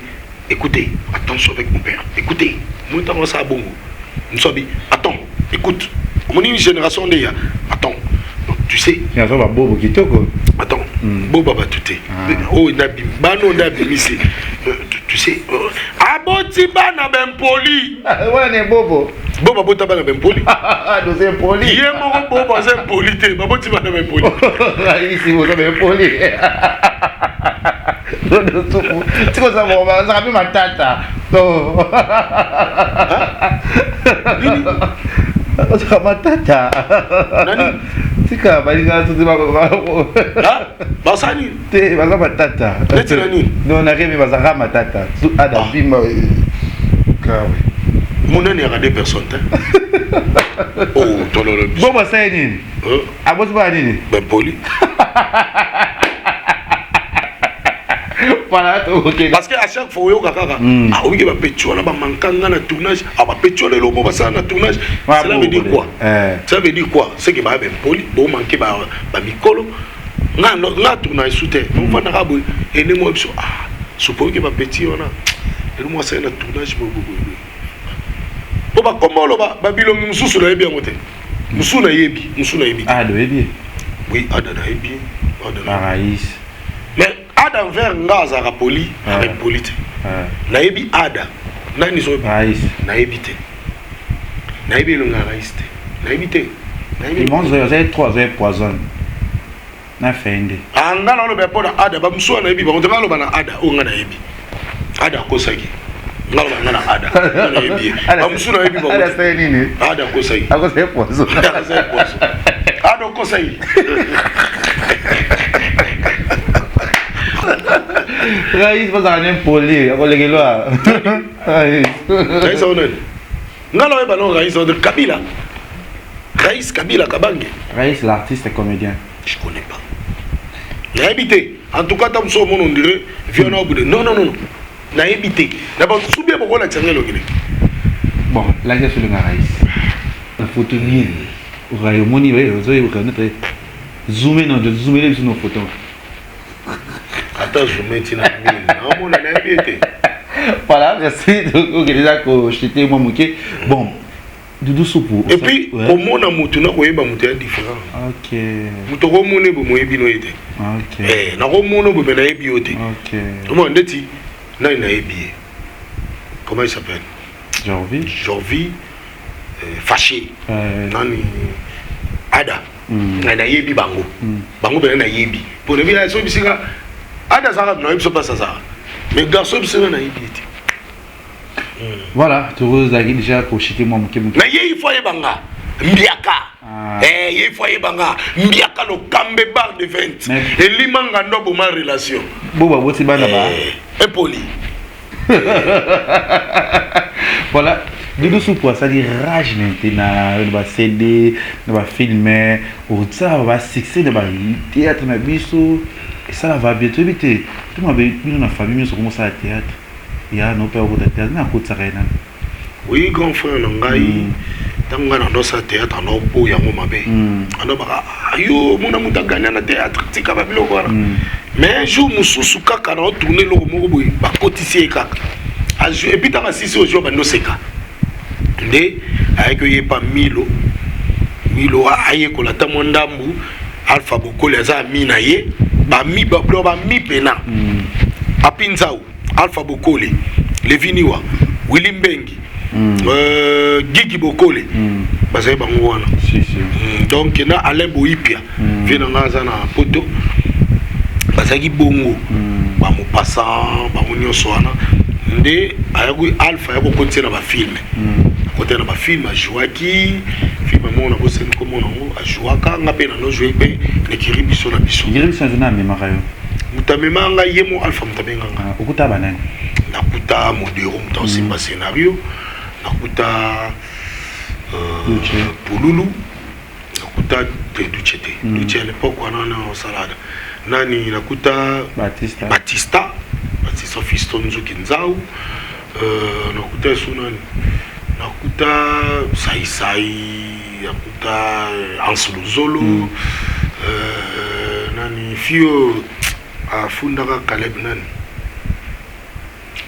Speaker 2: écoutez, attention avec mon père, écoutez, moi ntango asala bongo mosu abi attends, écoute, omoni génération nde ya attends, donc, tu sais
Speaker 3: Nazo babobo kitoko.
Speaker 2: Attends, boba bato te oyo bana oyo nde abimisi. Tu sais, aboti bana bempoli.
Speaker 3: Wana bobo.
Speaker 2: Bo babota bana bempoli.
Speaker 3: Doze impoli.
Speaker 2: Ye moko bobo aza impoli te, baboti bana bempoli.
Speaker 3: Isi boza impoli. Dodo supu. Tiko za boba, azaka pe matata. To. Azaka matata.
Speaker 2: Nani?
Speaker 3: Tika balinga tuti ba
Speaker 2: basani
Speaker 3: te baza matata.
Speaker 2: Neti na nini?
Speaker 3: Non, na remi bazaka matata. Ada bima. Kawe.
Speaker 2: Monani yaka deux personnes te. Oh, tololo biso.
Speaker 3: Bobo asali nini? Aboti bana nini?
Speaker 2: Bempoli.
Speaker 3: Voilà, ok.
Speaker 2: Parce que à chaque fois oyoka kaka ah oyike bapeti wana bamanka nga na tournage, ah bapeti wana eloko basala na tournage. Cela veut dire quoi? Ça veut dire quoi? C'est que baya bempoli bomanke bamikolo nga nga tournage su te ofandaka boye ene mwa biso ah sopo oyike bapeti wana elo mwa asali na tournage boye boye boye po bakoma oloba babilongi mosusu nayebi yango te, mosusu nayebi, mosusu nayebi te.
Speaker 3: Ada oyebi?
Speaker 2: Oui, ada nayebi, ada nayebi.
Speaker 3: Araïs.
Speaker 2: Mais ada envers nga azalaka poli, azalaka poli te. Nayebi ada nani so.
Speaker 3: Raïs.
Speaker 2: Nayebi te, nayebi elongi ya Raïs te, nayebi te, nayebi.
Speaker 3: Limon azali trop, azali poison. Na fende.
Speaker 2: Ah, nga na oloba mpo na ada bamosusu wana nayebi bango te. Nga aloba na ada oyo nga nayebi, ada akosaki nga, aloba nga na ada nga nayebi ye, bamosusu nayebi bango
Speaker 3: Ada
Speaker 2: te.
Speaker 3: asali nini?
Speaker 2: Ada akosaki.
Speaker 3: Akosali poison.
Speaker 2: Akosaki poison, ada okosaki.
Speaker 3: Raïs bazalaka ne impoli, akolekelwa. Raïs.
Speaker 2: Raïs ao nani? Nga na oyeba no Raïs ao Kabila, Raïs Kabila Kabange.
Speaker 3: Raïs l'artiste et comédien.
Speaker 2: Je connais pas, nayebi te. En tout cas ata mosu omona on dirait vieux na obude. Non non non non, nayebi te na basusu bien bokolakisa nga elongi ne.
Speaker 3: Bon, lakisa soki nga Raïs. Na photo bien. Raïs omoni ozoyoka nete zoome na zoomele biso na photo.
Speaker 2: Ata zoome ntina mine naomona, nayebi ye te.
Speaker 3: Voilà, merci. Donc, ok, déjà kochuter mwa moke. Bon, Doudou Supu.
Speaker 2: Et puis komona motu na koyeba moto ya différent. Moto okomona eboye moyebi no ye te. Eh, nakomona boye me nayebi yo te. Omona ndeti nani nayebi ye, comment il s'appelle?
Speaker 3: Jorvi.
Speaker 2: Jorvi, Fâché, nani, ada ngai nayebi bango, bango pena nayebi po nayebi so bisika ada azalaka, nayebi so place azalaka, mais garçon bisika nayebi ye te.
Speaker 3: Voilà, tozalaki déjà kochuter mwa moke moke.
Speaker 2: Na ye ifo ayeba nga mbiaka. Eh, ye ifo ayeba nga mbiaka lokambe bar de 20 elima ngando aboma relation.
Speaker 3: Bo baboti bana ba
Speaker 2: epoli.
Speaker 3: Voilà, Doudou Supu asali rage na te na bacd, na bafilm, osala basuccès na bathéâtre na biso, esala va bien. Toyebi te toma bino na famille nyonso komosala théâtre ya no mpe akota théâtre na akotisaka ye nani?
Speaker 2: Oui, grand frère na ngai, ntango ngai nandosala théâtre, ando yango mabe, andobaka yo mona moto aganya na théâtre, tika babiloko wana. Mais jour mosusu kaka na otourne eloko moko boye, bakotisi ye kaka et puis ntango asisi ozwa bandoseka nde ayaki oyepa milo milo ayekola ata mwa ndambu. Alpha Bokoli aza ami na ye, bami bami pena Papi Nzau, Alpha Bokoli, Leviniwa, Willi Mbengi. Gigi Bokole, bazali bango wana. Donc na Alain Boipia, vie na nga aza na poto. Bazalaki bongo, bamopasa bango nyonso wana nde ayaki. Alpha aya kokotisa na bafilm, akotela na bafilm, ajouaki film moko na boseni komona yango, ajouaka nga mpe nano joue mpe nekiri biso na biso.
Speaker 3: Ekiri biso na amemaka yo?
Speaker 2: Moto amemaka ngai ye mo Alpha, moto abenganga.
Speaker 3: Okuta banani?
Speaker 2: Nakuta Modero, moto aosimba scénario, nakuta Pululu, nakuta te Duce te, Duce à l'époque wana wana osalaka nani, nakuta
Speaker 3: Batista.
Speaker 2: Batista, Batista Fiston Nzuki Nzau, nakuta esu nani, nakuta Saisai, nakuta Anse Luzolo, nani fio afundaka Caleb, nani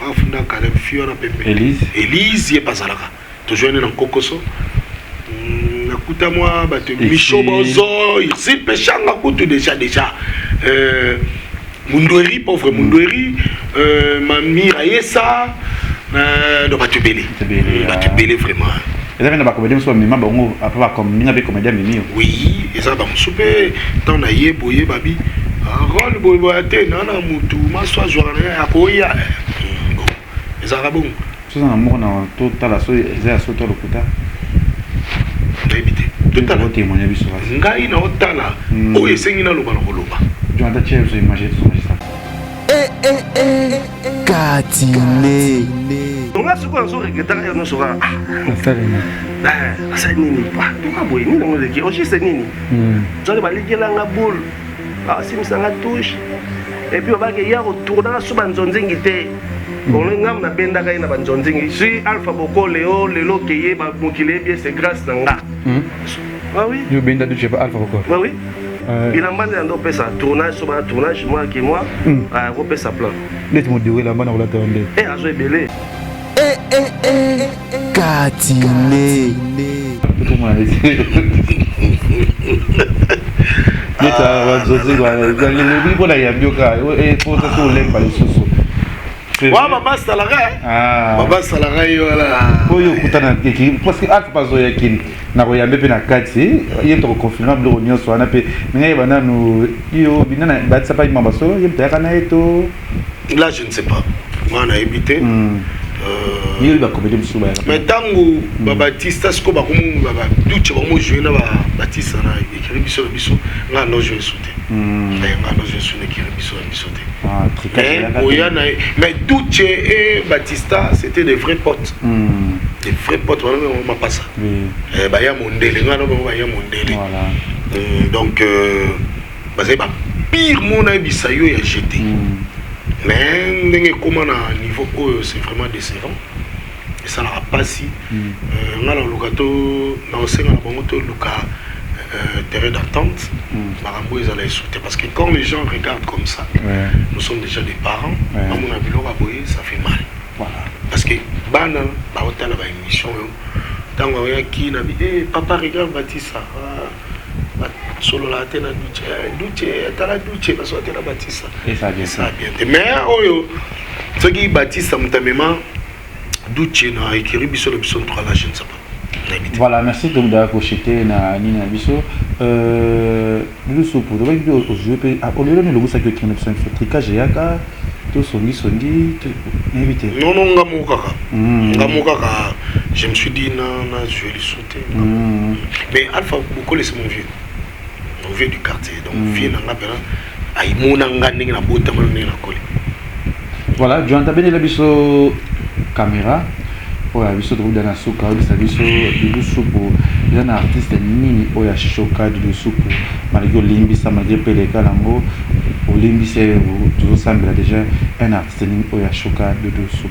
Speaker 2: afundaka Caleb, fio wana pembe.
Speaker 3: Elise.
Speaker 2: Elise, ye mpe azalaka, tojoine na nkokoso. Nakuta mwa bato, Micho Bozo, Irsil Peshanga kutu déjà, Mundweri, pauvre Mundweri, Mami Rayesa, donc bato ebele, bato ebele vraiment.
Speaker 3: Eza mpe na bacomédien mosusu bamema bango apa baninga mpe comédien amemi yo?
Speaker 2: Oui, eza bamosusu mpe ntango na ye boye babi rôle boye boya te na na mutu maso azwaka na ye akoya. Bon, ezalaka bongo.
Speaker 3: Soza na moko na totala so eza ya so to lokuta.
Speaker 2: Nayebi te, totala.
Speaker 3: Otémoigne biso kasi.
Speaker 2: Ngai na otala oyo esengi naloba na koloba.
Speaker 3: Jonathan, tia biso image, tozongisa.
Speaker 1: Katine.
Speaker 10: Nga sikoyo nazoregretaka yo nyonso kaka, asali nini tuka boye, nini yango eleki au juste, nini soki balikelanga boule, asimisanga touche et puis babaki ya kotournaka so banzonzingi te. Ongo ngambo nabendaka ye na banzonzingi si Alpha Bokole o lelo keye mokili yebi ye, c'est grâce na nga. Ah oui.
Speaker 3: Yo benda du chef Alpha Bokole?
Speaker 10: Ah oui. Bilamba nde yango opesa tournage, so bana tournage, moi ke moi akopesa plan.
Speaker 3: Neti modiro elamba na kolata yo nde?
Speaker 10: E azo ebele.
Speaker 1: Katine.
Speaker 3: Neti banzonzingi wana mpona yambi yo kaka po so olemba lisusu.
Speaker 2: Wa mama asalaka, mama asalaka ye wana.
Speaker 3: Oyo okutana, parce que Alpha bazoyaki na koyambe mpe na kati ye tokoconfirme biloko nyonso wana mpe ndenge yeba nanu yo binana batisa pa imamba solo ye moto ayaka na ye to.
Speaker 2: Là, je ne sais pas, nga nayebi te.
Speaker 3: Yo bacomédie mosusu bayaka?
Speaker 2: Mais ntango babatista sikoyo bakomi baduce, bakomo jouer na babatista na ekiri biso na biso, nga no joue su te, nga no joue su na ekiri biso na biso te. Oya na ye, mais Duce et Batista, c'était des vrais potes, des vrais potes wana bango mapasa baya mondele, nga no bango baya mondele. Donc bazali bapire mo nayebisa yo ya gt, mais ndenge ekóma na niveau oyo, c'est vraiment décevant, esalaka mpasi. Nga na luka to na osenga na bango toluka terrain d'entente, makambo ezala esu te, parce que quand les gens regardent comme ça, nous sommes déjà des parents, bamona biloko ya boye, ça fait mal. Parce que bana baotala baémission oyo, ntango oyaki na bi papa, regarde Batisa basolola te na Duce, Duce atala Duce basola te na Batisa, esa bien te. Mais oyo soki Batista moto amema Duce na ekiri biso na biso, en là, je ne sais pas.
Speaker 3: Voilà, merci. Donc d'avoir na nini na biso Lulu Supu, tobaki mpe ojoue mpe olelo nini olobusaki okende na biso biso tricage eyaka to songisongi, nayebi te.
Speaker 2: Non non, nga moko kaka, nga moko kaka, je me suis dit na jouer lisu te. Mais Alpha Bokole, c'est mon vieux, mon vieux du quartier, donc vieux na nga mpena, ayimona nga ndenge nabotama, ndenge nakoli.
Speaker 3: Voilà, Jonathan, benela biso caméra oyo ya biso, tokoda na suka. Oyebisa biso, Dudu Supu, eza na artiste nini oyo ashoka Dudu Supu, malgré olimbisa, malgré mpe eleka nango olimbisa, tozosambela déjà, un artiste nini oyo ashoka Dudu Supu?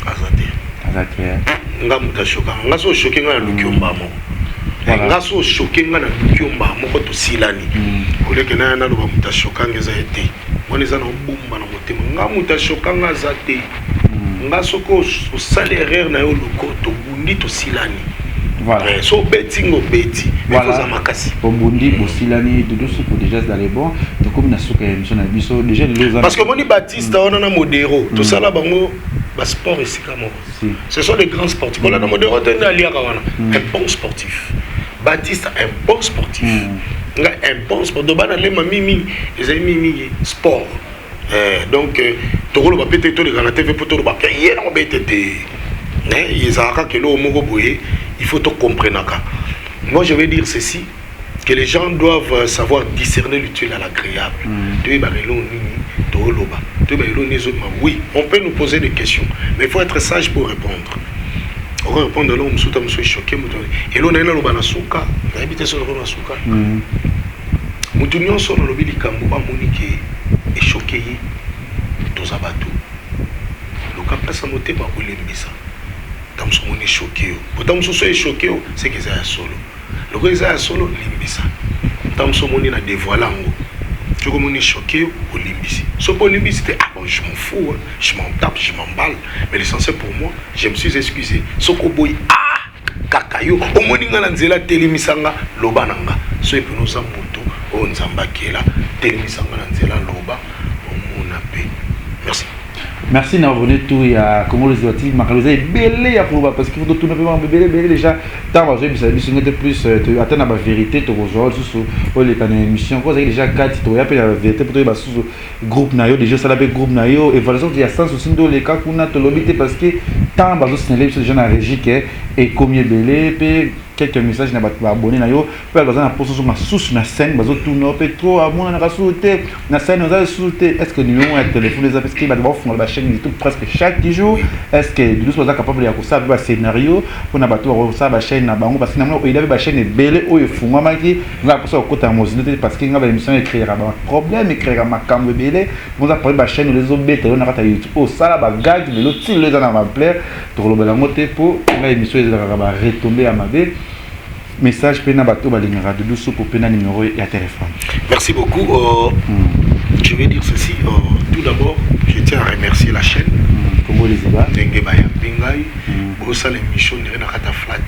Speaker 2: Aza te.
Speaker 3: Aza te?
Speaker 2: Nga moto ashokanga nga, so oshoke nga, naluki yo mbaa moko. Nga so oshoke nga, naluki yo mbaa moko, tosilani. Oleke na ya naloba moto ashokanga eza ye te, wana eza na obomba na motema. Nga moto ashokanga aza te. Nga soki osali erreur na yo, luko tobundi, tosilani. So obeti nga, obeti oza makasi.
Speaker 3: Obundi, bosilani. Dudu Supu déjà dans les bons. Tokomi na suka ya émission na biso déjà lelo.
Speaker 2: Parce que omoni Batista wana na Modero, tosala bango. Basport esika moko. Ce sont des grands sportifs. Kolanda Modero te nde aliaka wana. Un bon sportif. Batista, un bon sportif. Nga un bon sport. Donc bana lema mingi mingi ezali mingi mingi sport. Eh, donc tokoloba mpe te, toleka na TV mpo toloba mpe ye nango bete te. Ezalaka kaka eloko moko boye, il faut tocomprenaka. Moi, je vais dire ceci, que les gens doivent savoir discerner l'utile à l'agréable. Toyebaka eloko nini toloba, toyeba eloko nini ezobima. Oui, on peut nous poser des questions, mais il faut être sage pour répondre. Oko répondre eloko mosusu, ta mosusu echoquer moto. Eloko naye naloba na suka, nayebi te soki na suka. Moto nyonso nalobi likambo bamoni ke echoquer ye, toza bato, luka place ya motema olembisa. Ta mosusu omoni echoquer yo, po ta mosusu echoquer yo, seke eza ya solo. Lokola eza ya solo, limbisa. Ta mosusu omoni na dévoile yango, soki omoni choquer yo, olimbisi. Soki olimbisi te, ah bon, je m'en fous, hein. Je m'en tape, je m'emballe, mais l'essentiel pour moi, je me suis excusé. Soki oboyi, ah, kaka yo omoni nga na nzela, telemisanga, loba na nga. Soki mpena oza moto oyo Nzambe akela, telemisanga na nzela, loba, omona mpe. Merci.
Speaker 3: Merci na abonné tout ya Congo Liziba TV. Makambo eza ebele ya koloba parce que totuna mpe makambo ebele ebele déjà. Ntango bazoyebisa biso ngete plus ata na bavérité, tokozwa lisusu oleka na émission ko ozalaki déjà kati. Tokoya mpe na bavérité mpo toyeba susu groupe na yo déjà, osala mpe groupe na yo, évaluation ya sans souci nde oleka kuna. Tolobi te parce que ntango bazosignaler biso déjà na régie ke ekomi ebele, mpe quelques messages na bato baabonné na yo mpe baza na poso ozonga susu na scène, bazotuna mpe trop, amonanaka susu te na scène, oza lisusu te. Est ce que numéro ya téléphone eza? Parce que bato baofungola bachaîne YouTube presque chaque jour. Est ce que Doudou baza capable ya kosala mpe bascénario mpona bato bakosala bachaîne na bango? Parce que namona oyeda mpe bachaîne ebele oyo efungwamaki. Nga mposa kokota na mozindo te parce que nga baémission ecréera baproblème, ecréera makambo ebele. Moza parmi bachaîne oyo ezobeta yo na kati ya YouTube, osala bagag lelo ti lelo eza na baplaire. Tokolobela yango te mpo nga émission ezalaka baretombées ya mabe. Message mpe na bato balingaka Doudou Supu mpe na numéro ya téléphone.
Speaker 2: Merci beaucoup. Je vais dire ceci. Tout d'abord, je tiens à remercier la chaîne.
Speaker 3: Congo Liziba.
Speaker 2: Ndenge bayambi ngai. Bosala émission ndenge na kata flat.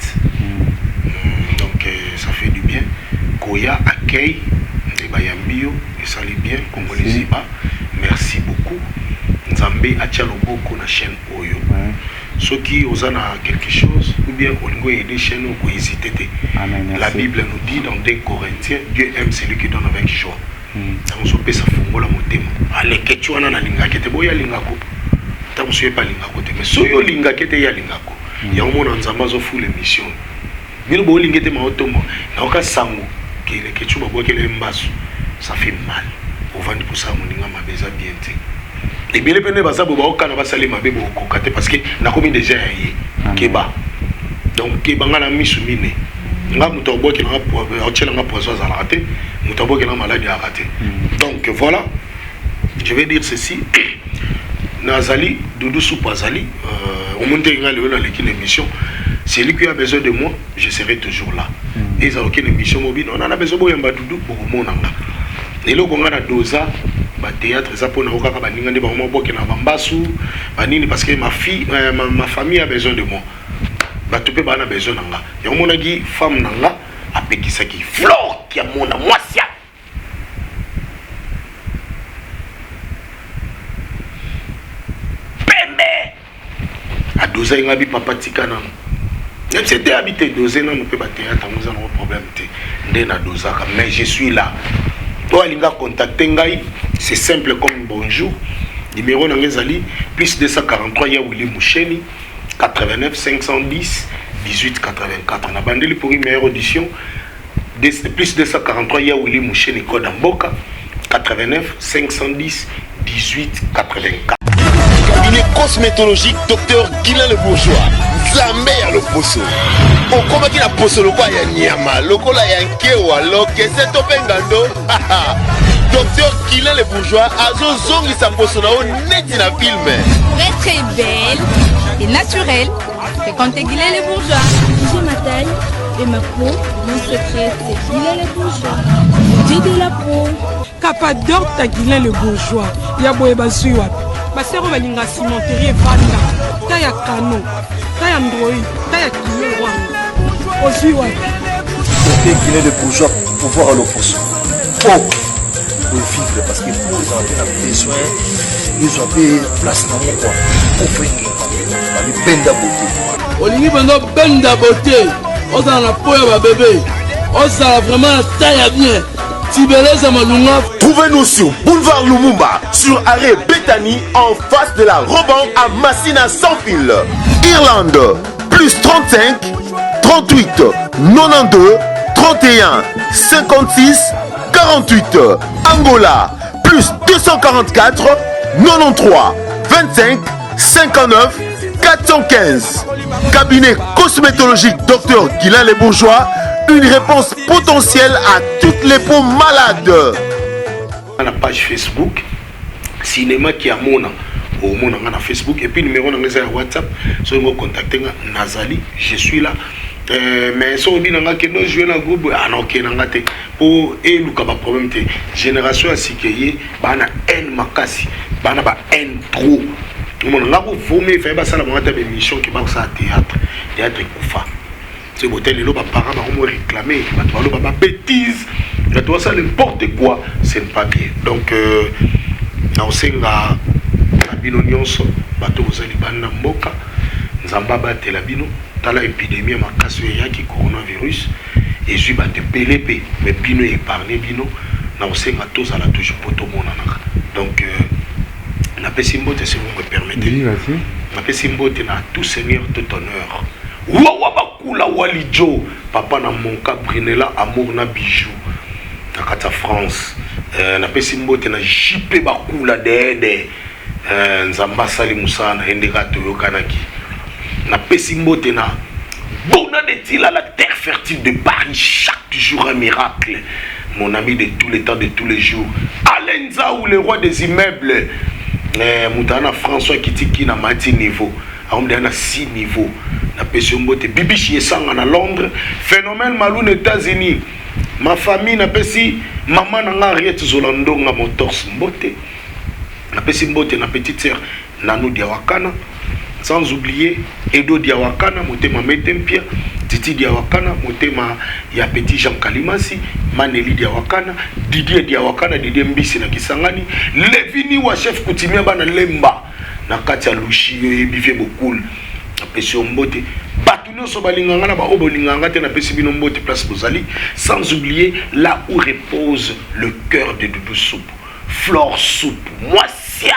Speaker 2: Donc ça fait du bien. Koya accueil nde bayambi yo esali bien. Congo Liziba. Merci beaucoup. Nzambe atia loboko na chaîne oyo. Soki oza na quelque chose ou bien olingi oaider chaîne oyo, kohésiter te. La Bible nous dit dans 2 Corinthiens: Dieu aime celui qui donne avec joie. Ntango ozopesa, fungola motema. Aleketi wana nalingaki te boye, alingako. Ntango mosusu ye mpe alingako te, mais soki olingaki te, ye alingako. Yango mona Nzambe azofula émission bino bolingi te maotombo. Nayoka sango ke Leketchu babwakela ye mbasu, ça fait mal. Ovandi mposala moninga mabe, eza bien te. Ebele mpe nde baza boye, baokana basali mabe, bokokoka te parce que nakomi déjà ya ye. Keba, donc keba. Nga na misu mine, nga moto abwakelanga, atielanga poison azalaka te, moto abwakelanga maladi azalaka te. Donc voilà, je vais dire ceci: nazali Doudou Supu, azali omoni te nga lelo naleki na émission. Celui qui a besoin de moi, je serai toujours là. Ezala okende émission mobino ona na besoin boyamba Doudou, bokomona nga. Eloko nga na doza bathéâtre eza mpona o kaka baninga nde bango mabwakela na bambasu banini, parce que ma fille, ma famille a besoin de moi, bato mpe baa na besoin na nga. Yango monaki femme na nga apekisaki Flore ya mona mwasi ya pembe, adozaki nga bi papa tika nano, nayebisi te abi te dose nano mpe bathéâtre yango eza nango problème te nde nadozaka, mais je suis là. Oyo alinga contacter ngai, c'est simple comme bonjour. Numéro na ngai ezali plus 243 ya Willi Musheni 89 510 18 84. Na bandeli pour une meilleure audition: plus 243 ya Willi Musheni, code ya mboka, 89 510 18 84.
Speaker 6: Cabinet cosmétologique Dr Guilain Le Bourgeois, Nzambe ya loposo. Okomaki na poso lokola ya nyama, lokola ya nkewa, lokese to mpe ngando, Dr Guilain Le Bourgeois azozongisa poso na yo neti na film.
Speaker 11: Pour être belle et naturelle, fréquentez Guilain Le Bourgeois.
Speaker 12: J'ai ma taille et ma peau, mon secret, c'est Guilain Le Bourgeois. Beauté de la peau.
Speaker 7: Capador ta Guilain Le Bourgeois ya boye bazwi wapi? Basero balinga cimenterie evanda ta ya kano, ta ya ndroi, ta ya kilo wana ozwi wapi?
Speaker 13: Docteur Guilain Le Bourgeois, pouvoir à l'opposition. Oh. Po evivre parce que po ezala mpe na besoin ezwa mpe place nango kua po fo engenga babibenda bote.
Speaker 14: Olingi mpenza obenda bote, ozala na po ya babebe, ozala vraiment na taille ya bien. Tibeleza Malunga.
Speaker 6: Trouvez-nous sur Boulevard Lumumba, sur arrêt Bethany, en face de la Roban à Massina sans fil. Irlande, plus 35 38 92 31 56 48. Angola, plus 244 93 25 59 415. Cabinet cosmétologique Dr Guilain Les Bourgeois, une réponse potentielle à toutes les peaux malades.
Speaker 2: Na page Facebook, cinéma Kiamona, omona nga na Facebook et puis numéro na nga eza ya WhatsApp, soki ngo contacter nga nazali, je suis là. Mais soki obi na nga kende jouer na groupe, ah non, okende na nga te po eluka ba problème te. Génération ya sika ye bana haine makasi, bana ba haine trop. Omona nga ko vomi faye basala bango ata ba émission ke bakosala théâtre, théâtre ekufa. Soki botali lelo ba parents bakomo réclamer, bato baloba ba bêtises, bato basala n'importe quoi, ce n'est pas bien. Donc nakosenga na bino nyonso bato boza libanda mboka, Nzambe abatela bino. Tala épidémie ya makasi oyo eyaki, coronavirus ezwi bato ebele mpe mais bino épargne bino. Nakosenga tozala toujours po tomonanaka. Donc napesi mbote, si vous me permettez.
Speaker 3: Oui, vas-y.
Speaker 2: Napesi mbote na tout seigneur tout honneur, wawa bakula walijo papa na monka Brinela amour na bijou na kati ya France. Napesi mbote na JP bakula dede, Nzambe asali mosala na ye ndenge toyokanaki. Napesi mbote na Bona de Tila, la terre fertile de Paris, chaque jour un miracle, mon ami de tous les temps, de tous les jours, Alain Nzaou, le roi des immeubles. Moto aza na François Kitiki na mati niveau akomdea na 6 niveau. Napesi yo mbote Bibishi Esanga na Londres, Phénomène Malou na États-Unis, ma famille. Napesi mama na nga Henriette Zolandonga Motors mbote. Napesi mbote na petite sœur Nanu Diawakana, sans oublier Edo Diawakana motema Mete Mpia, Titi Diawakana motema ya petit Jean Kalimasi, Maneli Diawakana, Didier Diawakana, Didier Mbisi na Kisangani, Levini wa chef coutumier bana Lemba na kati ya Lushi, yo yebi vie bokul. Napesi yo mbote, bato nyonso balinganga na baoyo bolinganga te, napesi bino mbote place bozali, sans oublier là où repose le cœur de Doudou Soupe, Flore Soupe, mwasia.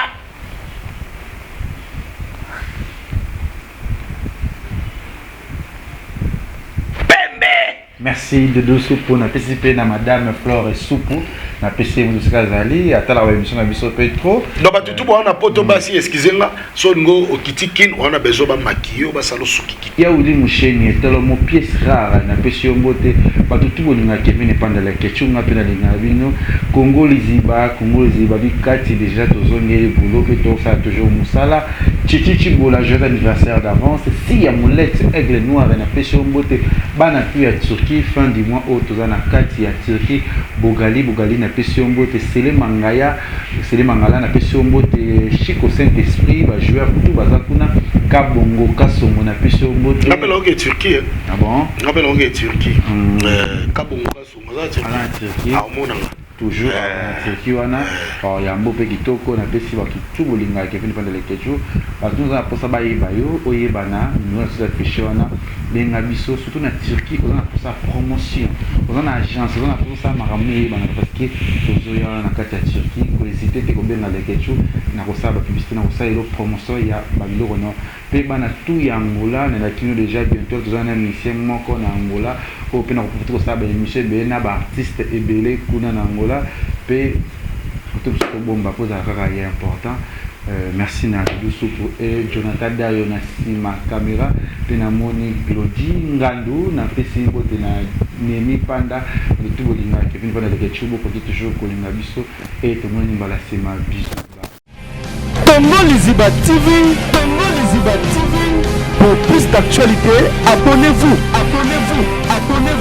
Speaker 3: Merci Dodo Supu, napesi mpe na madame Flore Supu, napesi ye moto esika azali atalaka baémission na biso mpe trop.
Speaker 2: Donc bato tu wana poto basi, excuse nga, so olingo okiti kin wana besoin bamaquiller yo, basala osuki kiti.
Speaker 3: Ya Willy Musheni etalo mo pièce rare, napesi yo mbote. Bato tu bolinga Kevin Epandala Kechu, nga mpe nalingaka bino. Congo Liziba, Congo Liziba bikati déjà tozongeli boulot mpe tosala toujours mosala. Chichi Chibola, joyeux anniversaire d'avance. Si ya Molette Aigle Noir, napesi yo mbote. Bana tu ya Turquie, fin du mois oyo toza na kati ya Turquie. Bogali Bogali, napesi yo mbote. Sele Mangaya, Sele Mangala, napesi yo mbote. Chico Saint Esprit, ba joueur tout baza kuna. Kabongo Kasongo, napesi yo mbote.
Speaker 2: Ngapela oke Turquie, eh.
Speaker 3: Ah bon?
Speaker 2: Ngapela oke Turquie. Kabongo Kasongo aza Turquie.
Speaker 3: Aza na Turquie.
Speaker 2: Ah, omonanga.
Speaker 3: Toujours na Turquie wana. Yambo mpe kitoko, napesi bakitu bolingaka Kevin Pandele Kechu. Bato nyonso na mposa bayeba yo, oyebana, numéro na biso affiché wana, benga biso. Surtout na Turquie, oza na mposa ya promotion, oza na agence, oza na mposa osala makambo eyebana, parce que tozoya wana na kati ya Turquie. Kohésite te kobenga Lekechu na kosala bapublicité, na kosala elo promotion ya babiloko no. Mpe bana tout ya Angola, nalaki bino déjà bientôt toza na musicien moko na Angola oyo mpe nakoprofite kosala ba émission ebele na ba artiste ebele kuna na Angola mpe to biso tobomba mpo ezala kaka ya important. Merci na Doudou Supu et Jonathan Dayo na nsima caméra, mpe namoni Glody Ngandu, napesi mbote na Nemi Panda. Bato bolingaka Kevin Panda Leketchou, bokoki toujours kolinga biso e tomoni mbala nsima. Bisous.
Speaker 1: Congo Liziba TV, Congo Liziba TV. Pour plus d'actualités, abonnez-vous, abonnez-vous, abonnez-vous.